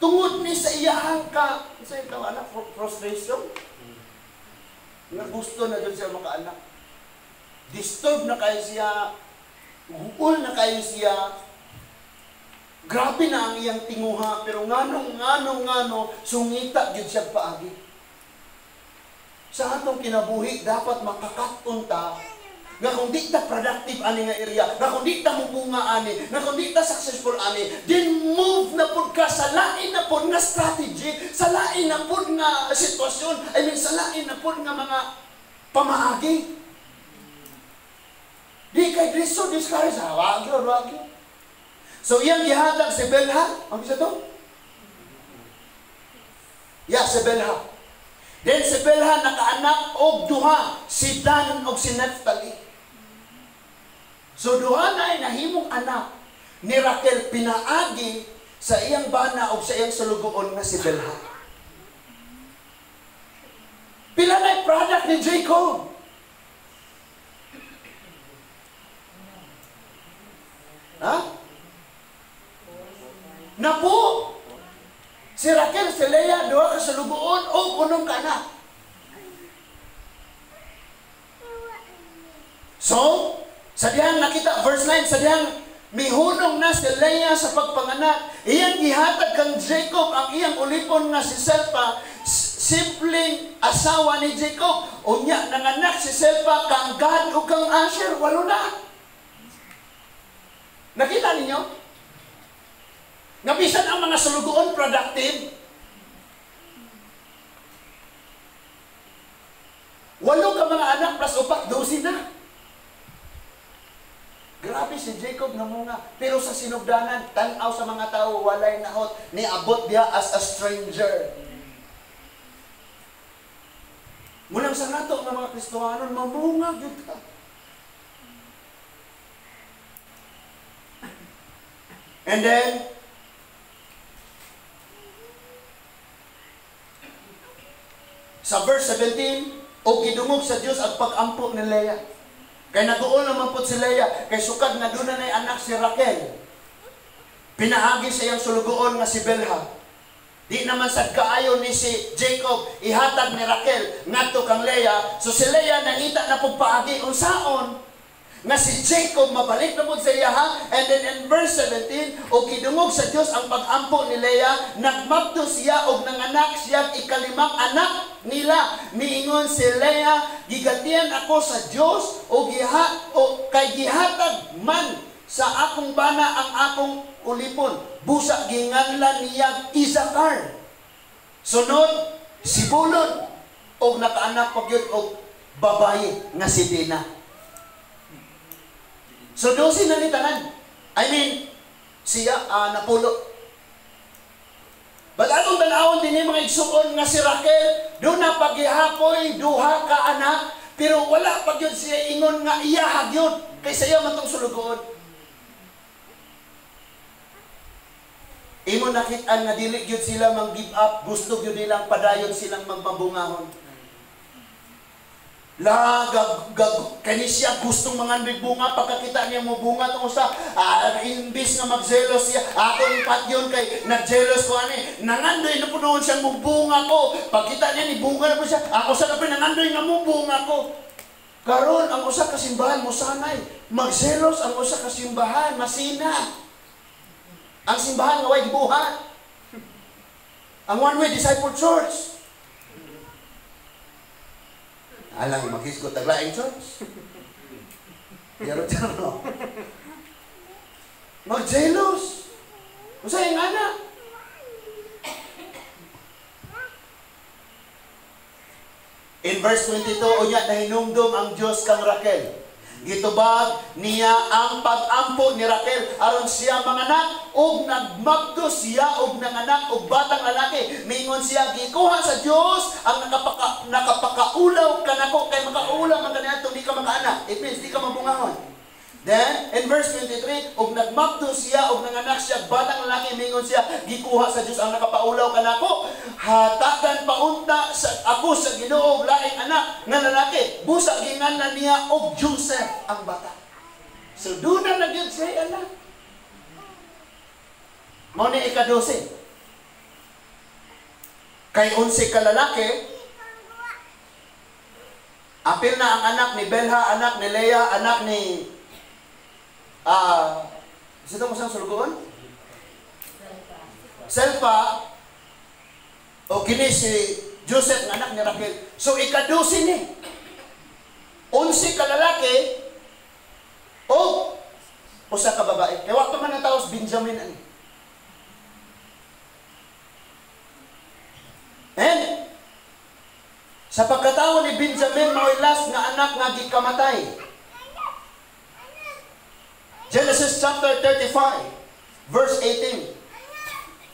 Speaker 1: Tungod ni sa iyahang ka, sa ikaw anak, frustration. Nga gusto na dun siya makaanak. Disturb na kayo siya, guol na kayo siya. Grabe na ang iyang tinguha, pero ngano, sungita gyud siya paagi. Sa atong kinabuhi, dapat makakaton ta nga kung di ta productive ani nga area, nga kung di ta mubunga ani, nga kung di ta successful ani, then move na pud ka sa lain na pud nga strategy, sa lain na pud nga sitwasyon, I mean sa lain na pud nga mga pamaagi. Di kay Kristo discourage, wag yun. So iyang gihatag si Bilha, ang isa to? Yeah, si Bilha. Then si Bilha nakaanak og duha, si Dan og si Naphtali. So duha na ay nahimong anak ni Raquel pinaagi sa iyang bana og sa iyang sulugoon nga si Bilha. Pila na product ni Jacob? Ha? Napo! Si Raquel, si Leah, duha ka sulugoon o unom ka anak. So, sa dihang nakita, verse 9, sa dihang mihunong na si Leah sa pagpanganak, iyang gihatag kang Jacob ang iyang ulipon nga si Selpa, simpleng asawa ni Jacob. Unya, nanganak si Selpa kang Gad o kang Asher, walo na. Nakita ninyo? Nga bisan ang mga sulugoon productive, walo ka mga anak plus 4, 12 na. Grabe si Jacob namunga. Pero sa sinugdanan, tanaw sa mga tao, walay nahot, niabot diha as a stranger. Munang sa nato ng mga Kristohanon, mamunga gyud ka. And then, sa verse 17, o gidungog sa Dios ang pag-ampo ni Leah. Kay naguol naman po si Leah, kay sukad nga doon na anak si Raquel. Pinaagi sa iyang sulugoon nga si Bilha. Di naman sad kaayo ni si Jacob ihatag ni Raquel ngadto kang Leah. So si Leah nangita na pug paagi unsaon nga si Jacob mabalik na pud sa iya ha. And then in verse 17, og gidungog sa Dios ang pag-ampo ni Leah, nagmabdo siya og nanganak siya ikalimang anak nila. Niingon si Leah, gigantian ako sa Dios og giha o kay gihatag man sa akong bana ang akong ulipon. Busa ginganlan niya Isakar. Sunod si Bulon og nakaanak pa gyud og babaye nga si Dina. So 12 na ni tanan. I mean, siya napulo. But atong tanawon din mga igsuon nga si Raquel, doon na paghihapoy duha ka anak, pero wala pa gyud siya ingon nga iya gyud kaysa iya man tong sulugoon. Imo nakit-an nga dili gyud sila mang give up, gusto gyud nilang padayon silang magmabungahon. La gag gag kani siya gustong mangandoy bunga, pagkakita niya mo bunga tungod sa imbis nga magzelos siya, ako ni patyon kay nagjelos ko ani, nangandoy na punon siyang mubunga ko. Pagkita niya ni bunga na po siya, ako sa kape nangandoy nga mubunga ko. Karon ang usa ka simbahan mosanay, magzelos ang usa ka simbahan, masina. Ang simbahan nga way gibuhat. Ang One Way Disciple Church. Alang maghisgot taglaing church. Pero no. Magjelos. Usa yung anak. In verse 22, unya nahinumdum ang Dios kang Raquel. Gitubag niya ang pag-ampo ni Raquel aron siya manganak ug nagmabdo siya og nanganak og batang lalaki. Mingon siya, gikuha sa Dios ang nakapakaulaw kanako kay makaulaw man kaniadto di ka makaanak. It means di ka mabungahon. Then in verse 23, og nagmabdo siya og nanganak siya batang lalaki, mingon siya, gikuha sa Dios ang nakapaulaw kanako. Hatagan paunta sa ako sa Ginoo og laing anak nga lalaki. Busa ginganlan niya og Joseph ang bata. So doon na gyud siya anak. Mao ni ika-12. Kay 11 ka lalaki, apil na ang anak ni Bilha, anak ni Leah, anak ni sino mo siyang sulugoon? Selpa, o kini si Joseph nga anak ni Raquel. So ika-12 ni 11 ka lalaki o usa ka babae. Kaya wakto man ang taos Benjamin ani. And sa pagkatawo ni Benjamin, mao'y last nga anak nga gikamatay. Genesis chapter 35 verse 18.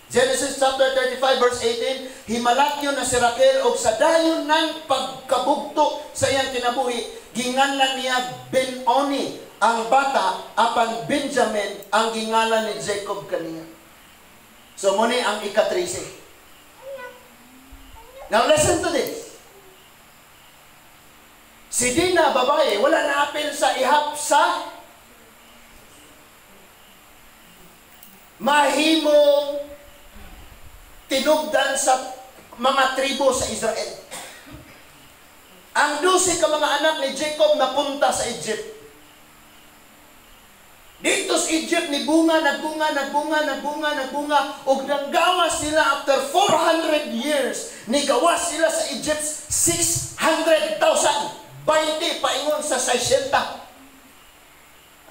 Speaker 1: Genesis chapter 35 verse 18, himalakyon na si Raquel og sa dayon ng pagkabugto sa iyang kinabuhi, ginganlan niya Ben-Oni ang bata, apan Benjamin ang gingalan ni Jacob kaniya. So mo ni ang ika-13. Now listen to this. Si Dina babae wala na apil sa ihap sa Mahimong tinubdan sa mga tribo sa Israel. Ang 12 ka mga anak ni Jacob napunta sa Egypt. Dito sa Egypt, ni bunga, nagbunga, nagbunga, nagbunga, nagbunga, ug nanggawas sila after 400 years. Nigawas sila sa Egypt 600,000. 20 paingon sa 60.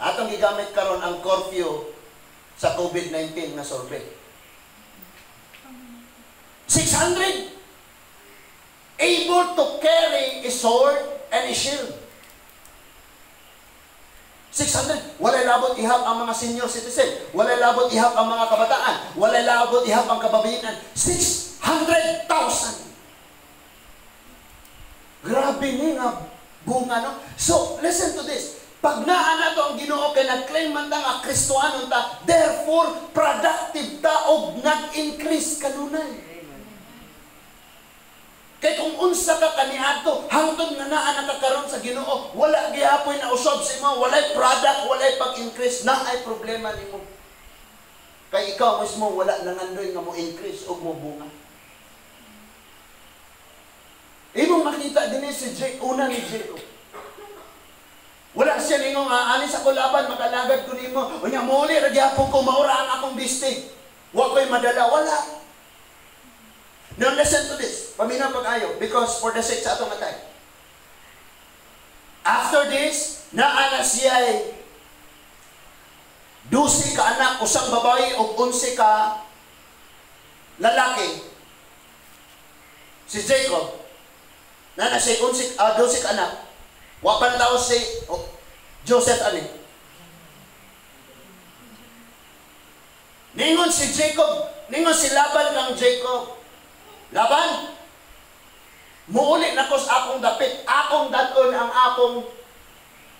Speaker 1: Atong gigamit karon ang curfew sa COVID-19 nga survey. 600 able to carry a sword and a shield. 600. Walay labot ihap ang mga senior citizen. Walay labot ihap ang mga kabataan. Walay labot ihap ang kababayinan. 600,000. Grabe ni nga bunga, no? So, listen to this. Pag naa nato ang Ginoo kay nag-claim man ta nga Kristohanon ta, therefore productive ta og nag-increase kanunay. Kay kung unsa ka kaniadto, hangtod nga naa nakakaroon sa Ginoo, wala gihapoy na usab sa imo, walay product, walay pag-increase, naay problema nimo. Kay ikaw mismo wala nangandoy nga mo increase og mo bunga. Imong makita dinhi si Jake, una ni Jacob. Wala siya ningon nga ani sa kulaban makalagad ko nimo. Unya muli ra gyapon ko maura ang akong bistig. Wa ko'y madala, wala. Now listen to this. Paminaw pag-ayo because for the sake sa atong atay. After this, naa na siya 12 ka anak, usang babae ug 11 ka lalaki. Si Jacob, naa na siya 11, 12 ka anak. Wa pa na si Joseph ani. Ningon si Jacob, ningon si Laban kang Jacob. Laban, muuli na ko sa akong dapit, akong dadon ang akong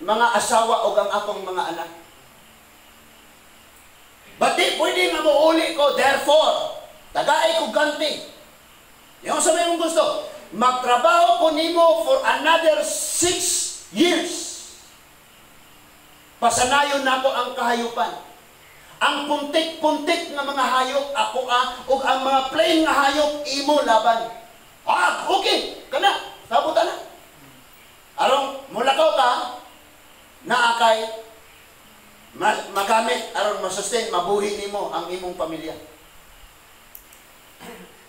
Speaker 1: mga asawa o ang akong mga anak. But di pwede nga muuli ko, therefore, tagay ko ganti. Yung sa may mong gusto, magtrabaho ko nimo for another 6 years. Pasanayon nako ang kahayupan. Ang puntik-puntik nga mga hayop ako ug ang mga plain nga hayop imo Laban. Ah, okay, kana, sabot ana. Aron mulakaw ka, naa kay magamit aron masustain, mabuhi nimo ang imong pamilya.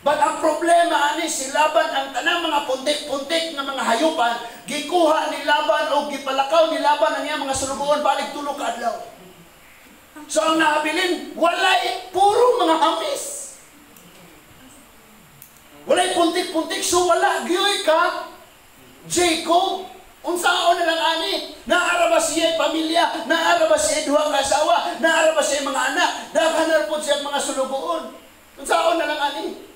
Speaker 1: But ang problema ani si Laban ang tanang mga puntik-puntik nga mga hayupan gikuha ni Laban o gipalakaw ni Laban ang iyang mga sulugoon balik tulo ka adlaw. So ang naabilin, walay puro mga hamis. Walay puntik-puntik, so wala gyoy ka Jacob. Unsaon na lang ani? Naara ba siya pamilya? Naara ba siya duha ka asawa? Naara ba siya mga anak? Daghan pod siya mga sulugoon. Unsaon na lang ani?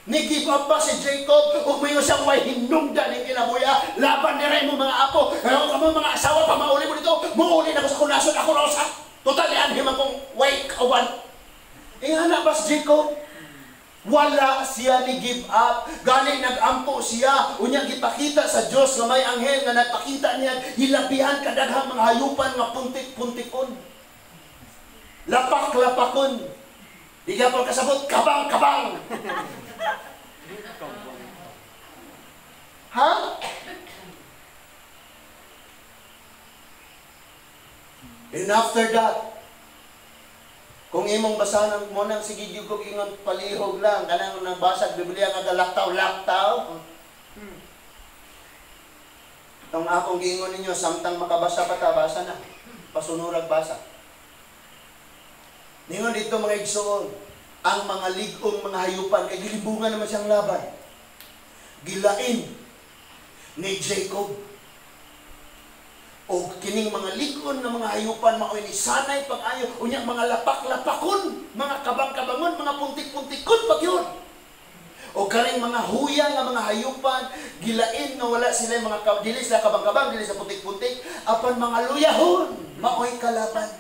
Speaker 1: Ni-give up ba si Jacob? Ug moingon siyang way hinungdan ning kinabuya, laban ni mo mga apo. Kaya kamo mga asawa pa mauli mo dito. Muuli na ko sa kunason ako ra sa. Total anhi man kong way kauban. Ingana ba si Jacob? Wala siya ni give up. Gani nagampo siya. Unya gipakita sa Dios nga may anghel nga nagpakita niya hilabihan kadaghang mga hayupan nga puntik-puntikon. Lapak-lapakon. Di gyapon kasabot kabang-kabang. Ha? And after that, kung imong basahan mo nang sige gyud kog ingon palihog lang kanang nagbasa Biblia nga galaktaw-laktaw. Tong akong giingon ninyo samtang makabasa pa ta basa na. Pasunurag basa. Ningon dito mga igsoon, ang mga lig-ong mga hayupan kay gilibungan naman siyang Laban. Gilain ni Jacob. O kining mga lig-on nga mga hayupan maoy ni sanay pag-ayo unya mga lapak-lapakon, mga kabang-kabangon, mga puntik-puntikon pag yun. O karing mga huya nga mga hayupan gilain nga wala sila mga dili sila kabang-kabang, dili sila puntik-puntik, apan mga luyahon maoy kalaban.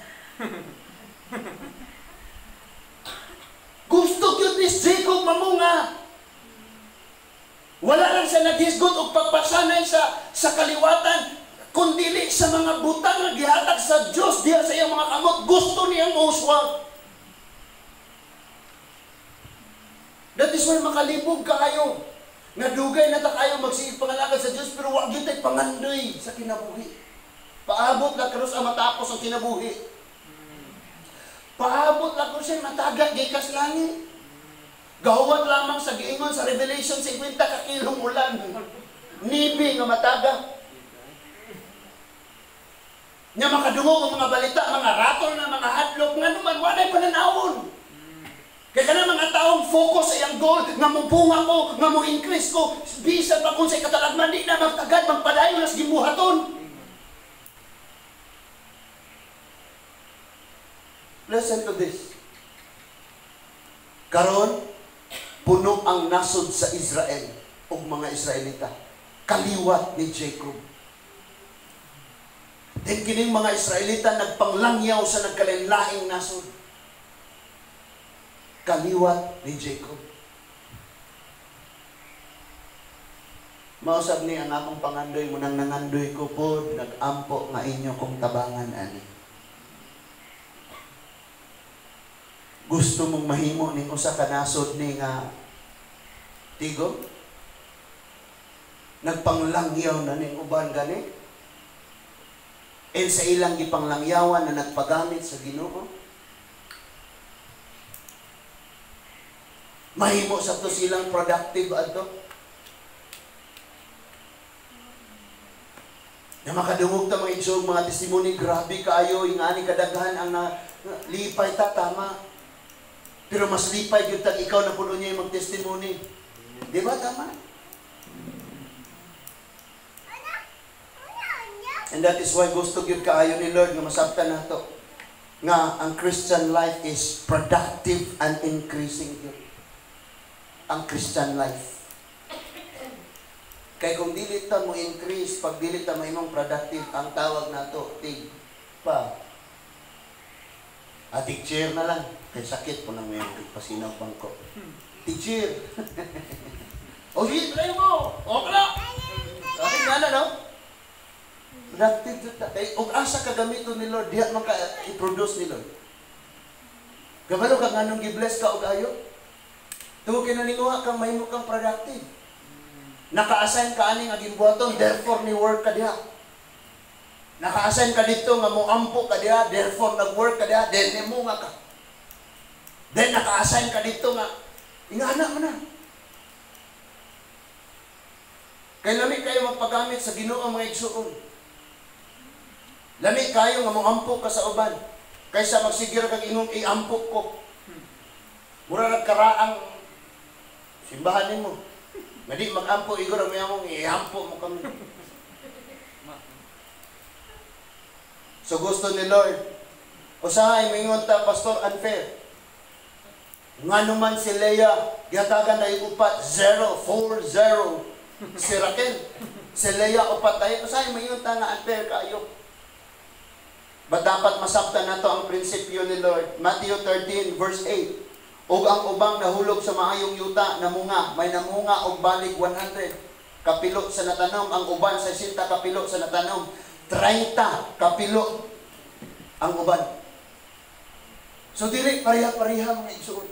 Speaker 1: Gusto gyud ni Jacob mamunga. Wala lang siya naghisgot og pagpasanay sa kaliwatan, kundili sa mga butang nga gihatag sa Dios diha sa iyang mga kamot, gusto niyang uswag. That is why makalibog kaayo. Nga dugay na ta kayo magsiig pangalagad sa Dios, pero wa gyud tay pangandoy sa kinabuhi. Paabot na krus ang matapos ang kinabuhi. Paabot na krus ang mataga gikas langit. Gahuwat lamang sa giingon sa Revelation 50 kakilong ulan. Nibi nga mataga. Nya makadungog ang mga balita, mga ratol na mga hadlok, nga naman walay pananawon. Kaya kana mga taong focus sa iyang goal, nga mobunga ko, nga mo increase ko, bisan pa kung sa katalagman, di na magtagad, magpadayon nas gibuhaton. Listen to this. Karon, puno ang nasod sa Israel ug mga Israelita. Kaliwat ni Jacob. Then kining mga Israelita nagpanglangyaw sa nagkalain-laing nasod. Kaliwat ni Jacob. Mausab ni ang akong pangandoy, munang nangandoy ko po, nagampo nga inyo kong tabangan ani. Gusto mong mahimo ning usa ka nasod ni nga tigo? Nagpanglangyaw na ning uban gani? And sa ilang gipanglangyawan na nagpagamit sa Ginoo? Mahimo sa to silang productive adto. Na makadungog ta mga igsoong mga testimony, grabe kaayo ingani kadaghan ang lipay ta, tama. Pero mas lipay gyud tag ikaw na puno niya yung mag-testimony. Di ba tama? And that is why gusto gyud kaayo ni Lord nga masabtan nato nga ang Christian life is productive and increasing gyud. Ang Christian life. Kay kung dili ta mo increase, pag dili ta mahimong productive, ang tawag nato tig pa. Atig chair na lang. Kay sakit po nang may pasinaw bangko. Tig chair. O sige, try mo. Okay na. Okay na na, no? Productive ta. Kay og asa ka gamiton ni Lord, diha man ka i-produce ni Lord. Kabalo ka nganong gi-bless ka og ayo? Tungod kay naninguha kang mahimo kang productive. Naka-assign ka ani nga gimbuhaton, therefore ni work ka diha. Naka-assign ka dito nga moampo ka diha, therefore nag-work ka diha, then nimunga ka. Then naka-assign ka dito nga ingana mo na. Kay lami kayo magpagamit sa Ginoo mga igsuon. Lami kayo nga moampo ka sa uban kaysa magsigir kag ingong iampo ko. Mura nagkaraang simbahan nimo. Nga di magampo igor ang mayamong iampo mo kami. So gusto ni Lord. Usahay mingon ta, pastor, unfair. Ngano man si Leah, gihatagan na yung upat, 0, 4, 0. Si Raquel, si Leah upat tayo. Usahay mingon ta nga unfair kayo. But dapat masabtan nato ang prinsipyo ni Lord. Matthew 13 verse 8. Ug ang ubang nahulog sa maayong yuta namunga, may namunga og balig 100 kapilo sa natanom, ang uban 60 kapilo sa natanom, 30 kapilo ang uban. So dili pareha-pareha mga igsoon.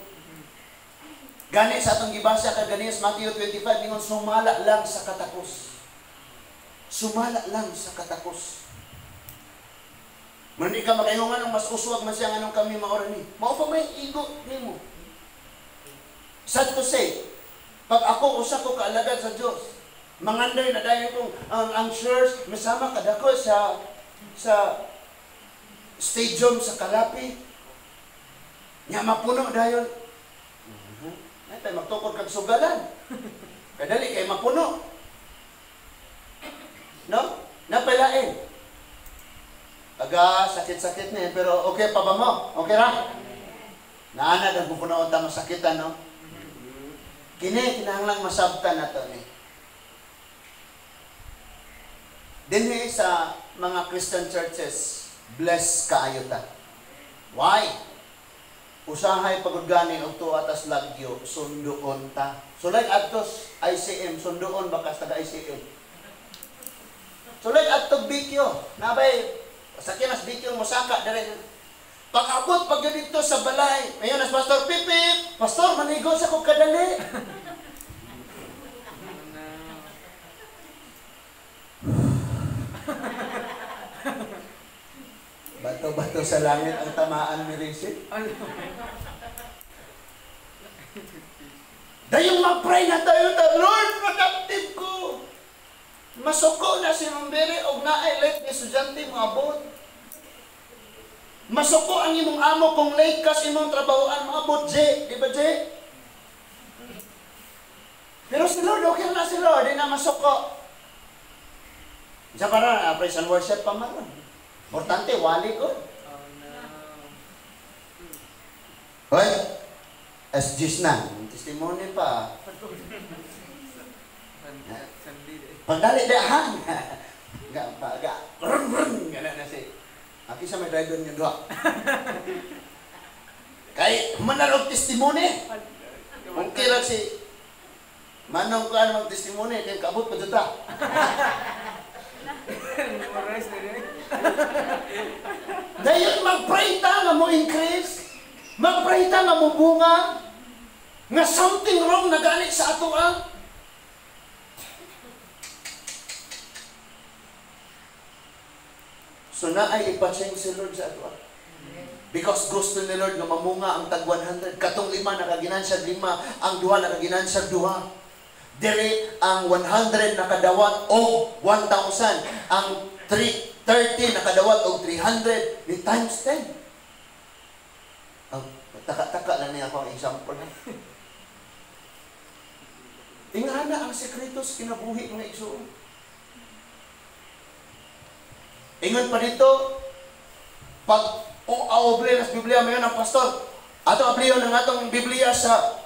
Speaker 1: Gani sa atong gibasa kag ganis Matthew 25 ningon sumala lang sa katakos. Sumala lang sa katakos. Man di ka makaingon nganong mas uswag man siya nganong kami maora ni. Mao pa may igo nimo. Sad to say, pag ako usa ko kaalagad sa Dios, mangandoy na dayon kong ang church misama kadako sa stadium sa Kalapi. Nya mapuno dayon. Ay tay magtukod kag sugalan. Kadali kay mapuno. No? Napailain. Aga sakit-sakit ni pero okay pa ba mo? Okay ra? Naanad ang pupunoon ta masakitan, no? Kini kinahanglang masabtan nato ni. Dinhi sa mga Christian churches, bless kaayo ta. Why? Usahay pagod gani og tuwa tas lagyo, sunduon ta. So like adtos ICM, sunduon bakas taga ICM. So like adtog BQ, nabay sakyan as BQ mosaka dire. Pag-abot pag dito sa balay, ngayon as Pastor Pipip, Pastor, manigo sa kong kadali. Bato-bato sa langit ang tamaan ni Rizzi. Dayong mag-pray na tayo ta, Lord, productive ko. Masuko na si Mambere og naay late ni estudyante moabot. Masuko ang imong amo kung late ka sa imong trabahoan moabot, J. Di ba, J? Pero si Lord, okay na si Lord, di na masuko. Isa para, praise and worship pa man. Importante, wali ko.
Speaker 2: Oh no.
Speaker 1: Hoy, SGs na. Testimony pa. Pagdali dahan. Ga, ga, run, run. Gana na si. Aki sa may driver niya duha. Kay, manarog testimony. Okay lang si Manong ko ano mag-testimony, kaya kaabot pa dito. Dayon mag-pray ta nga mo increase. Mag-pray ta nga mo bunga. Nga something wrong na gani sa ato ang. So naay ipatsyeng si Lord sa ato. Because gusto ni Lord nga mamunga ang tag 100. Katong 5 nakaginansya 5, ang 2 nakaginansya 2. Dire ang 100 nakadawat og 1,000. Ang 30 nakadawat og 300 ni times 10. Ang taka-taka lang niya ako ang example. Ingana ang sekreto sa kinabuhi mga igsoon. Ingon pa dito, pag o aoble nas Biblia mayon ang pastor. Ato abliyon ang atong Biblia sa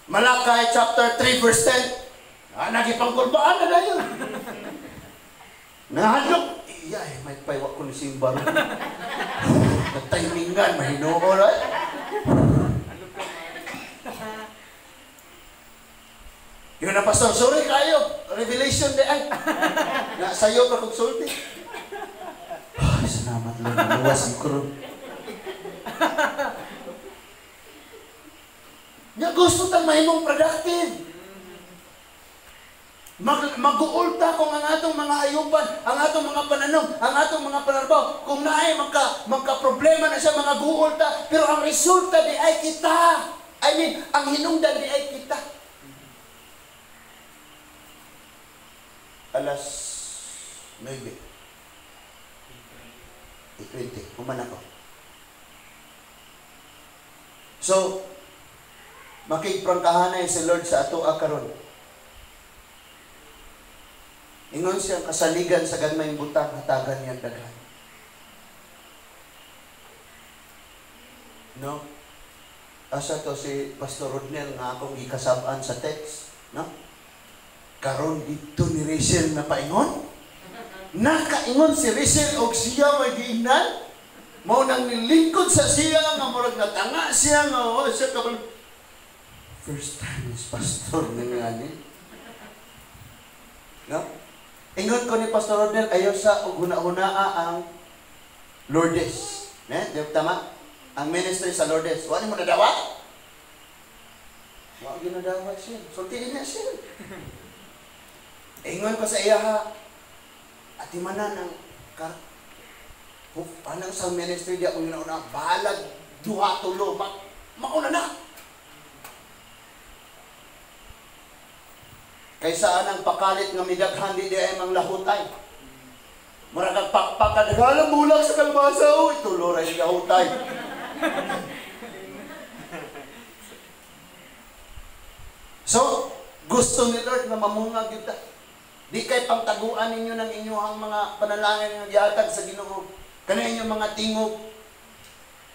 Speaker 1: Malakay chapter 3 verse 10. Ah, nagipangkulbaan na dayon. Nahadlok. Iya, may paywa ko ni Simba. Nagtimingan, mahinoo ra. Yun na, pastor, sorry kayo. Revelation di ay. Na sayo pa kong sulti. Ay, salamat Lord. Naluwas ang kuro. Nga gusto tang mahimong productive. Mag-uulta kung ang atong mga ayupan, ang atong mga pananong, ang atong mga panarbaw, kung naay magka-problema na siya, mga guulta, pero ang resulta di ay kita. I mean, ang hinungdan di ay kita. Alas 9:20, human ako. So, makigprangkahanay si Lord sa ato karon. Ingon siyang kasaligan sa gagmayng butang, hatagan niyang daghan. No? Asa to si Pastor Rodnel nga akong gikasab-an sa text, no? Karon dito ni Rachel na paingon? Nakaingon si Rachel og siya may giingnan? Mao nang nilingkod sa siya nga murag natanga siya nga oh, siya kabal. First time is pastor nga ni. No? Ingon ko ni Pastor Rodnel, ayaw sa og huna-hunaa ang Lourdes. Ne? Di ba tama? Ang ministry sa Lourdes. Wa ni mo nadawat? Wa ginadawat siya. Sultiin niya siya. Ingon ko sa iya ha, atimanan ang anang sa ministry di akong ginauna, balag duha tulo, mauna na. Kaysa anang pakalit nga midaghan di ay manglahutay. Murag kag pakpakan, nagalang bulag sa kalbasa, uy, tulo ra yung lahutay. So, gusto ni Lord na mamunga gyud ta. Di kay pangtaguan ninyo ng inyong mga panalangin nga gihatag sa Ginoo. Kana inyong mga tingog.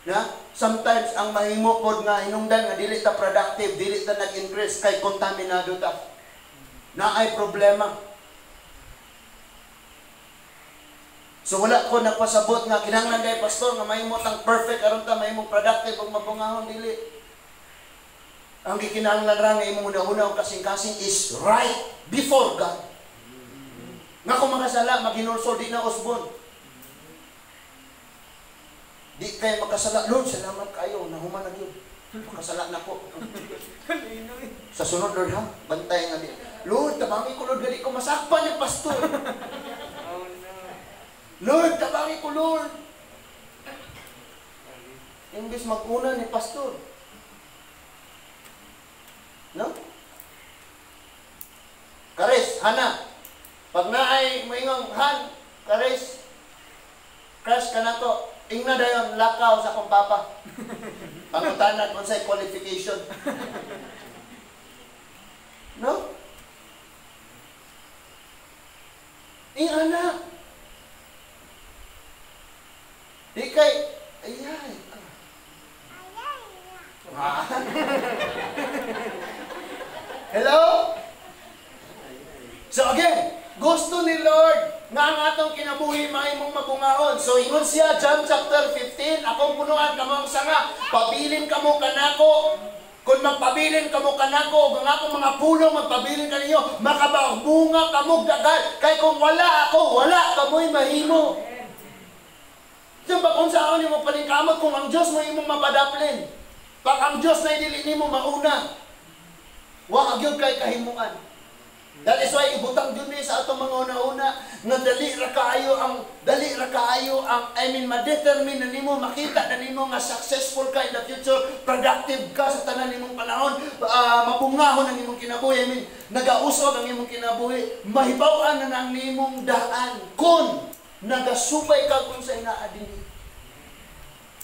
Speaker 1: Na sometimes ang mahimo pod nga hinungdan nga dili ta productive, dili ta nag-increase kay kontaminado ta. Naay problema. So wala ko nagpasabot nga kinahanglan kay pastor nga mahimo tang perfect aron ta mahimong productive ug mabungahon, dili. Ang gikinahanglan ra nga imong una-una og kasing-kasing is right before God. Nga kung makasala, maghinulsol di na usbon. Di kay makasala. Lord, salamat kayo. Nahuman na gyud. Makasala na ko. Sa sunod, Lord, ha? Bantay nga di. Lord, tabangi ko, Lord, gali ko masakpan ni pastor.
Speaker 2: Oh no.
Speaker 1: Lord, tabangi ko, Lord. Imbis mag-una ni pastor. No? Karis, Hana. Pag naay moingong Han, Karis, crush ka na to. Ingna dayon lakaw sa akong papa. Pangutanan unsay qualification. No? Ingana. Di kay ayay. Ah. Hello? So again, gusto ni Lord nga ang atong kinabuhi mahimong mabungaon. So ingon siya, John chapter 15, akong punuan kamo ang sanga, pabilin kamo kanako. Kung magpabilin kamo kanako, ug ang akong mga pulong magpabilin kaninyo, makabunga kamo daghan. Kay kung wala ako, wala kamoy mahimo. Diyan ba kung saan nimo paningkamot kung ang Dios mo imong mapadaplin? Pag ang Dios na dili nimo mauna, wa gyud kay kahimuan. That is why ibutang jud ni sa atong mga una-una nga dali ra kaayo ang I mean, ma-determine na nimo, makita na nimo nga successful ka in the future, productive ka sa tanan nimong panahon, mabungahon ang imong kinabuhi, I mean, nagausog ang imong kinabuhi, mahibaw-an na ang nimong daan kung nagasubay ka kung sa inaa dinhi.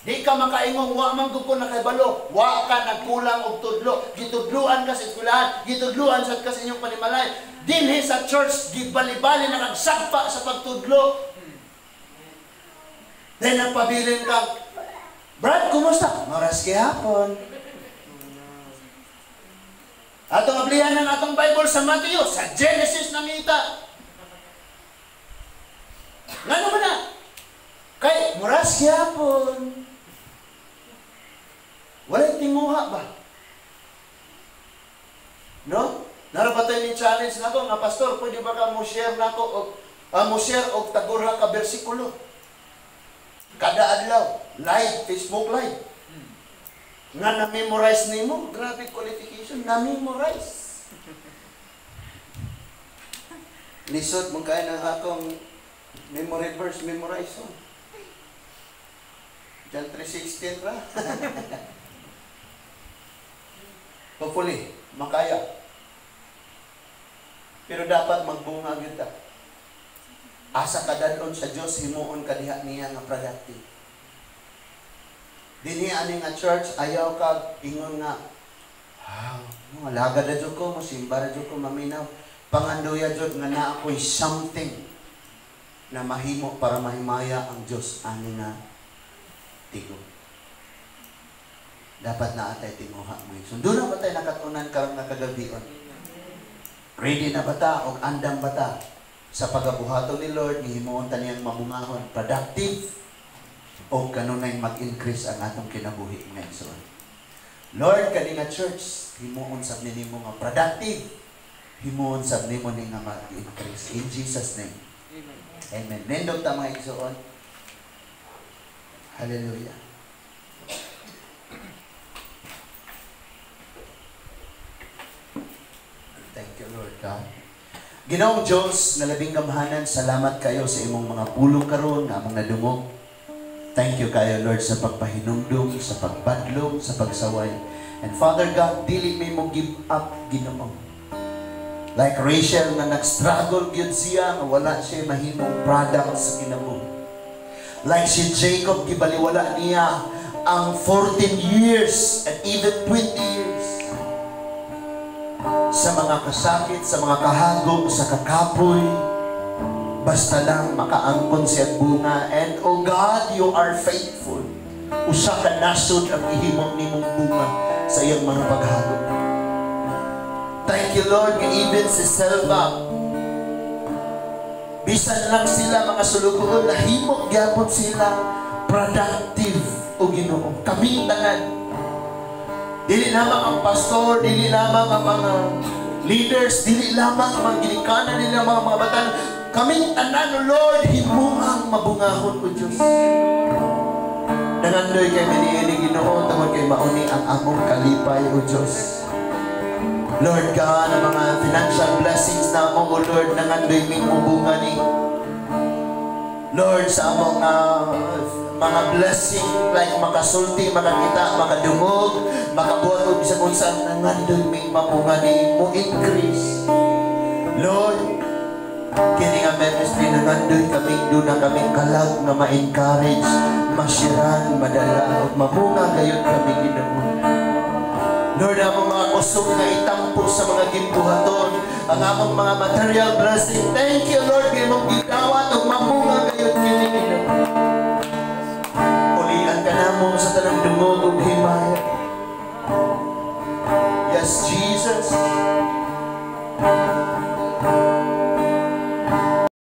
Speaker 1: Di ka makaingong wa man gud ko nakahibalo, wa ka nagkulang og tudlo, gitudluan ka sa eskwelahan, gitudluan sad ka sa inyong panimalay. Dinhi sa church gibalibali na kag sagpa sa pagtudlo. Then nagpabilin ka, Brad, kumusta? Maras gihapon. Atong ablihan ang atong Bible sa Matthew, sa Genesis nangita. Ngano man na? Kay muras gihapon. Walay tinguha ba? No? Narapatay ni challenge nako nga pastor, pwede ba ka mo share nako og mo share og tagurha ka bersikulo? Kada adlaw, live, Facebook live. Nga na-memorize nimo, grabe qualification, na-memorize. Lisod mong kaya ng akong memory verse, memorize oh. John 3:16 ra. Hopefully, makaya. Pero dapat magbunga gyud ta. Asa ka dadon sa Dios, himuon ka diha niya nga productive. Dinhi ani nga church, ayaw ka ingon nga, ah, alagad na jud ko, mosimba na jud ko, maminaw. Pangandoya jud nga naa ko'y something na mahimo para mahimaya ang Dios ani nga tigo. Dapat na atay tinguha mo. So, doon na ba tayo nakatunan karong nakagabion? Ready na ba ta o andam ba ta sa pagabuhaton ni Lord, himuon ta niyang mabungahon, productive, o kanunay mag-increase ang atong kinabuhi mga igsoon. Lord, kani nga church, himuon sab nimo nga productive, himuon sab nimo ni nga mag-increase. In Jesus' name.
Speaker 2: Amen.
Speaker 1: Amen. Nindog ta mga igsoon. Hallelujah. Thank you, Lord God. Ginoong Diyos, nga labing gamhanan, salamat kayo sa imong mga pulong karon nga among nadungog. Thank you kayo, Lord, sa pagpahinumdum, sa pagbadlong, sa pagsaway. And Father God, dili may mo give up, Ginoo. Like Rachel nga nag-struggle gyud siya, nga wala siya mahimong product sa kinabuhi. Like si Jacob, gibaliwala niya ang 14 years and even 20 years sa mga kasakit, sa mga kahagog, sa kakapoy, basta lang makaangkon siya bunga. And oh God, you are faithful. Usa ka nasod ang ihimong nimong bunga sa iyang mga paghagog. Thank you, Lord, nga even si Selva, bisan lang sila mga sulugoon, nahimo gyapon sila productive o Ginoo. Kaming tanan. Dili lamang ang pastor, dili lamang ang mga leaders, dili lamang ang mga ginikanan, dili lamang ang mga batan. Kaming tanan, O Lord, himuang mabungahon, O Diyos. Nangandoy kami niini, Ginoo, tungod kay mao ni ang among kalipay, O Diyos. Lord God, ang mga financial blessings namo, O Lord, nangandoy ming mubunga ni. Lord, sa among mga blessing, like makasulti, makakita, makadungog, makabuhat og bisan unsa, nangandoy ming mamunga ni, mo increase. Lord, kini nga ministry, nangandoy kami duna kaming kalag nga ma-encourage, mashiran, madala, ug mamunga gayud kami, Ginoo. Lord, ang among mga kusog nga itampo sa mga gimbuhaton, ang among mga material blessing. Thank you, Lord, imong gidawat ug mamunga gayud kini.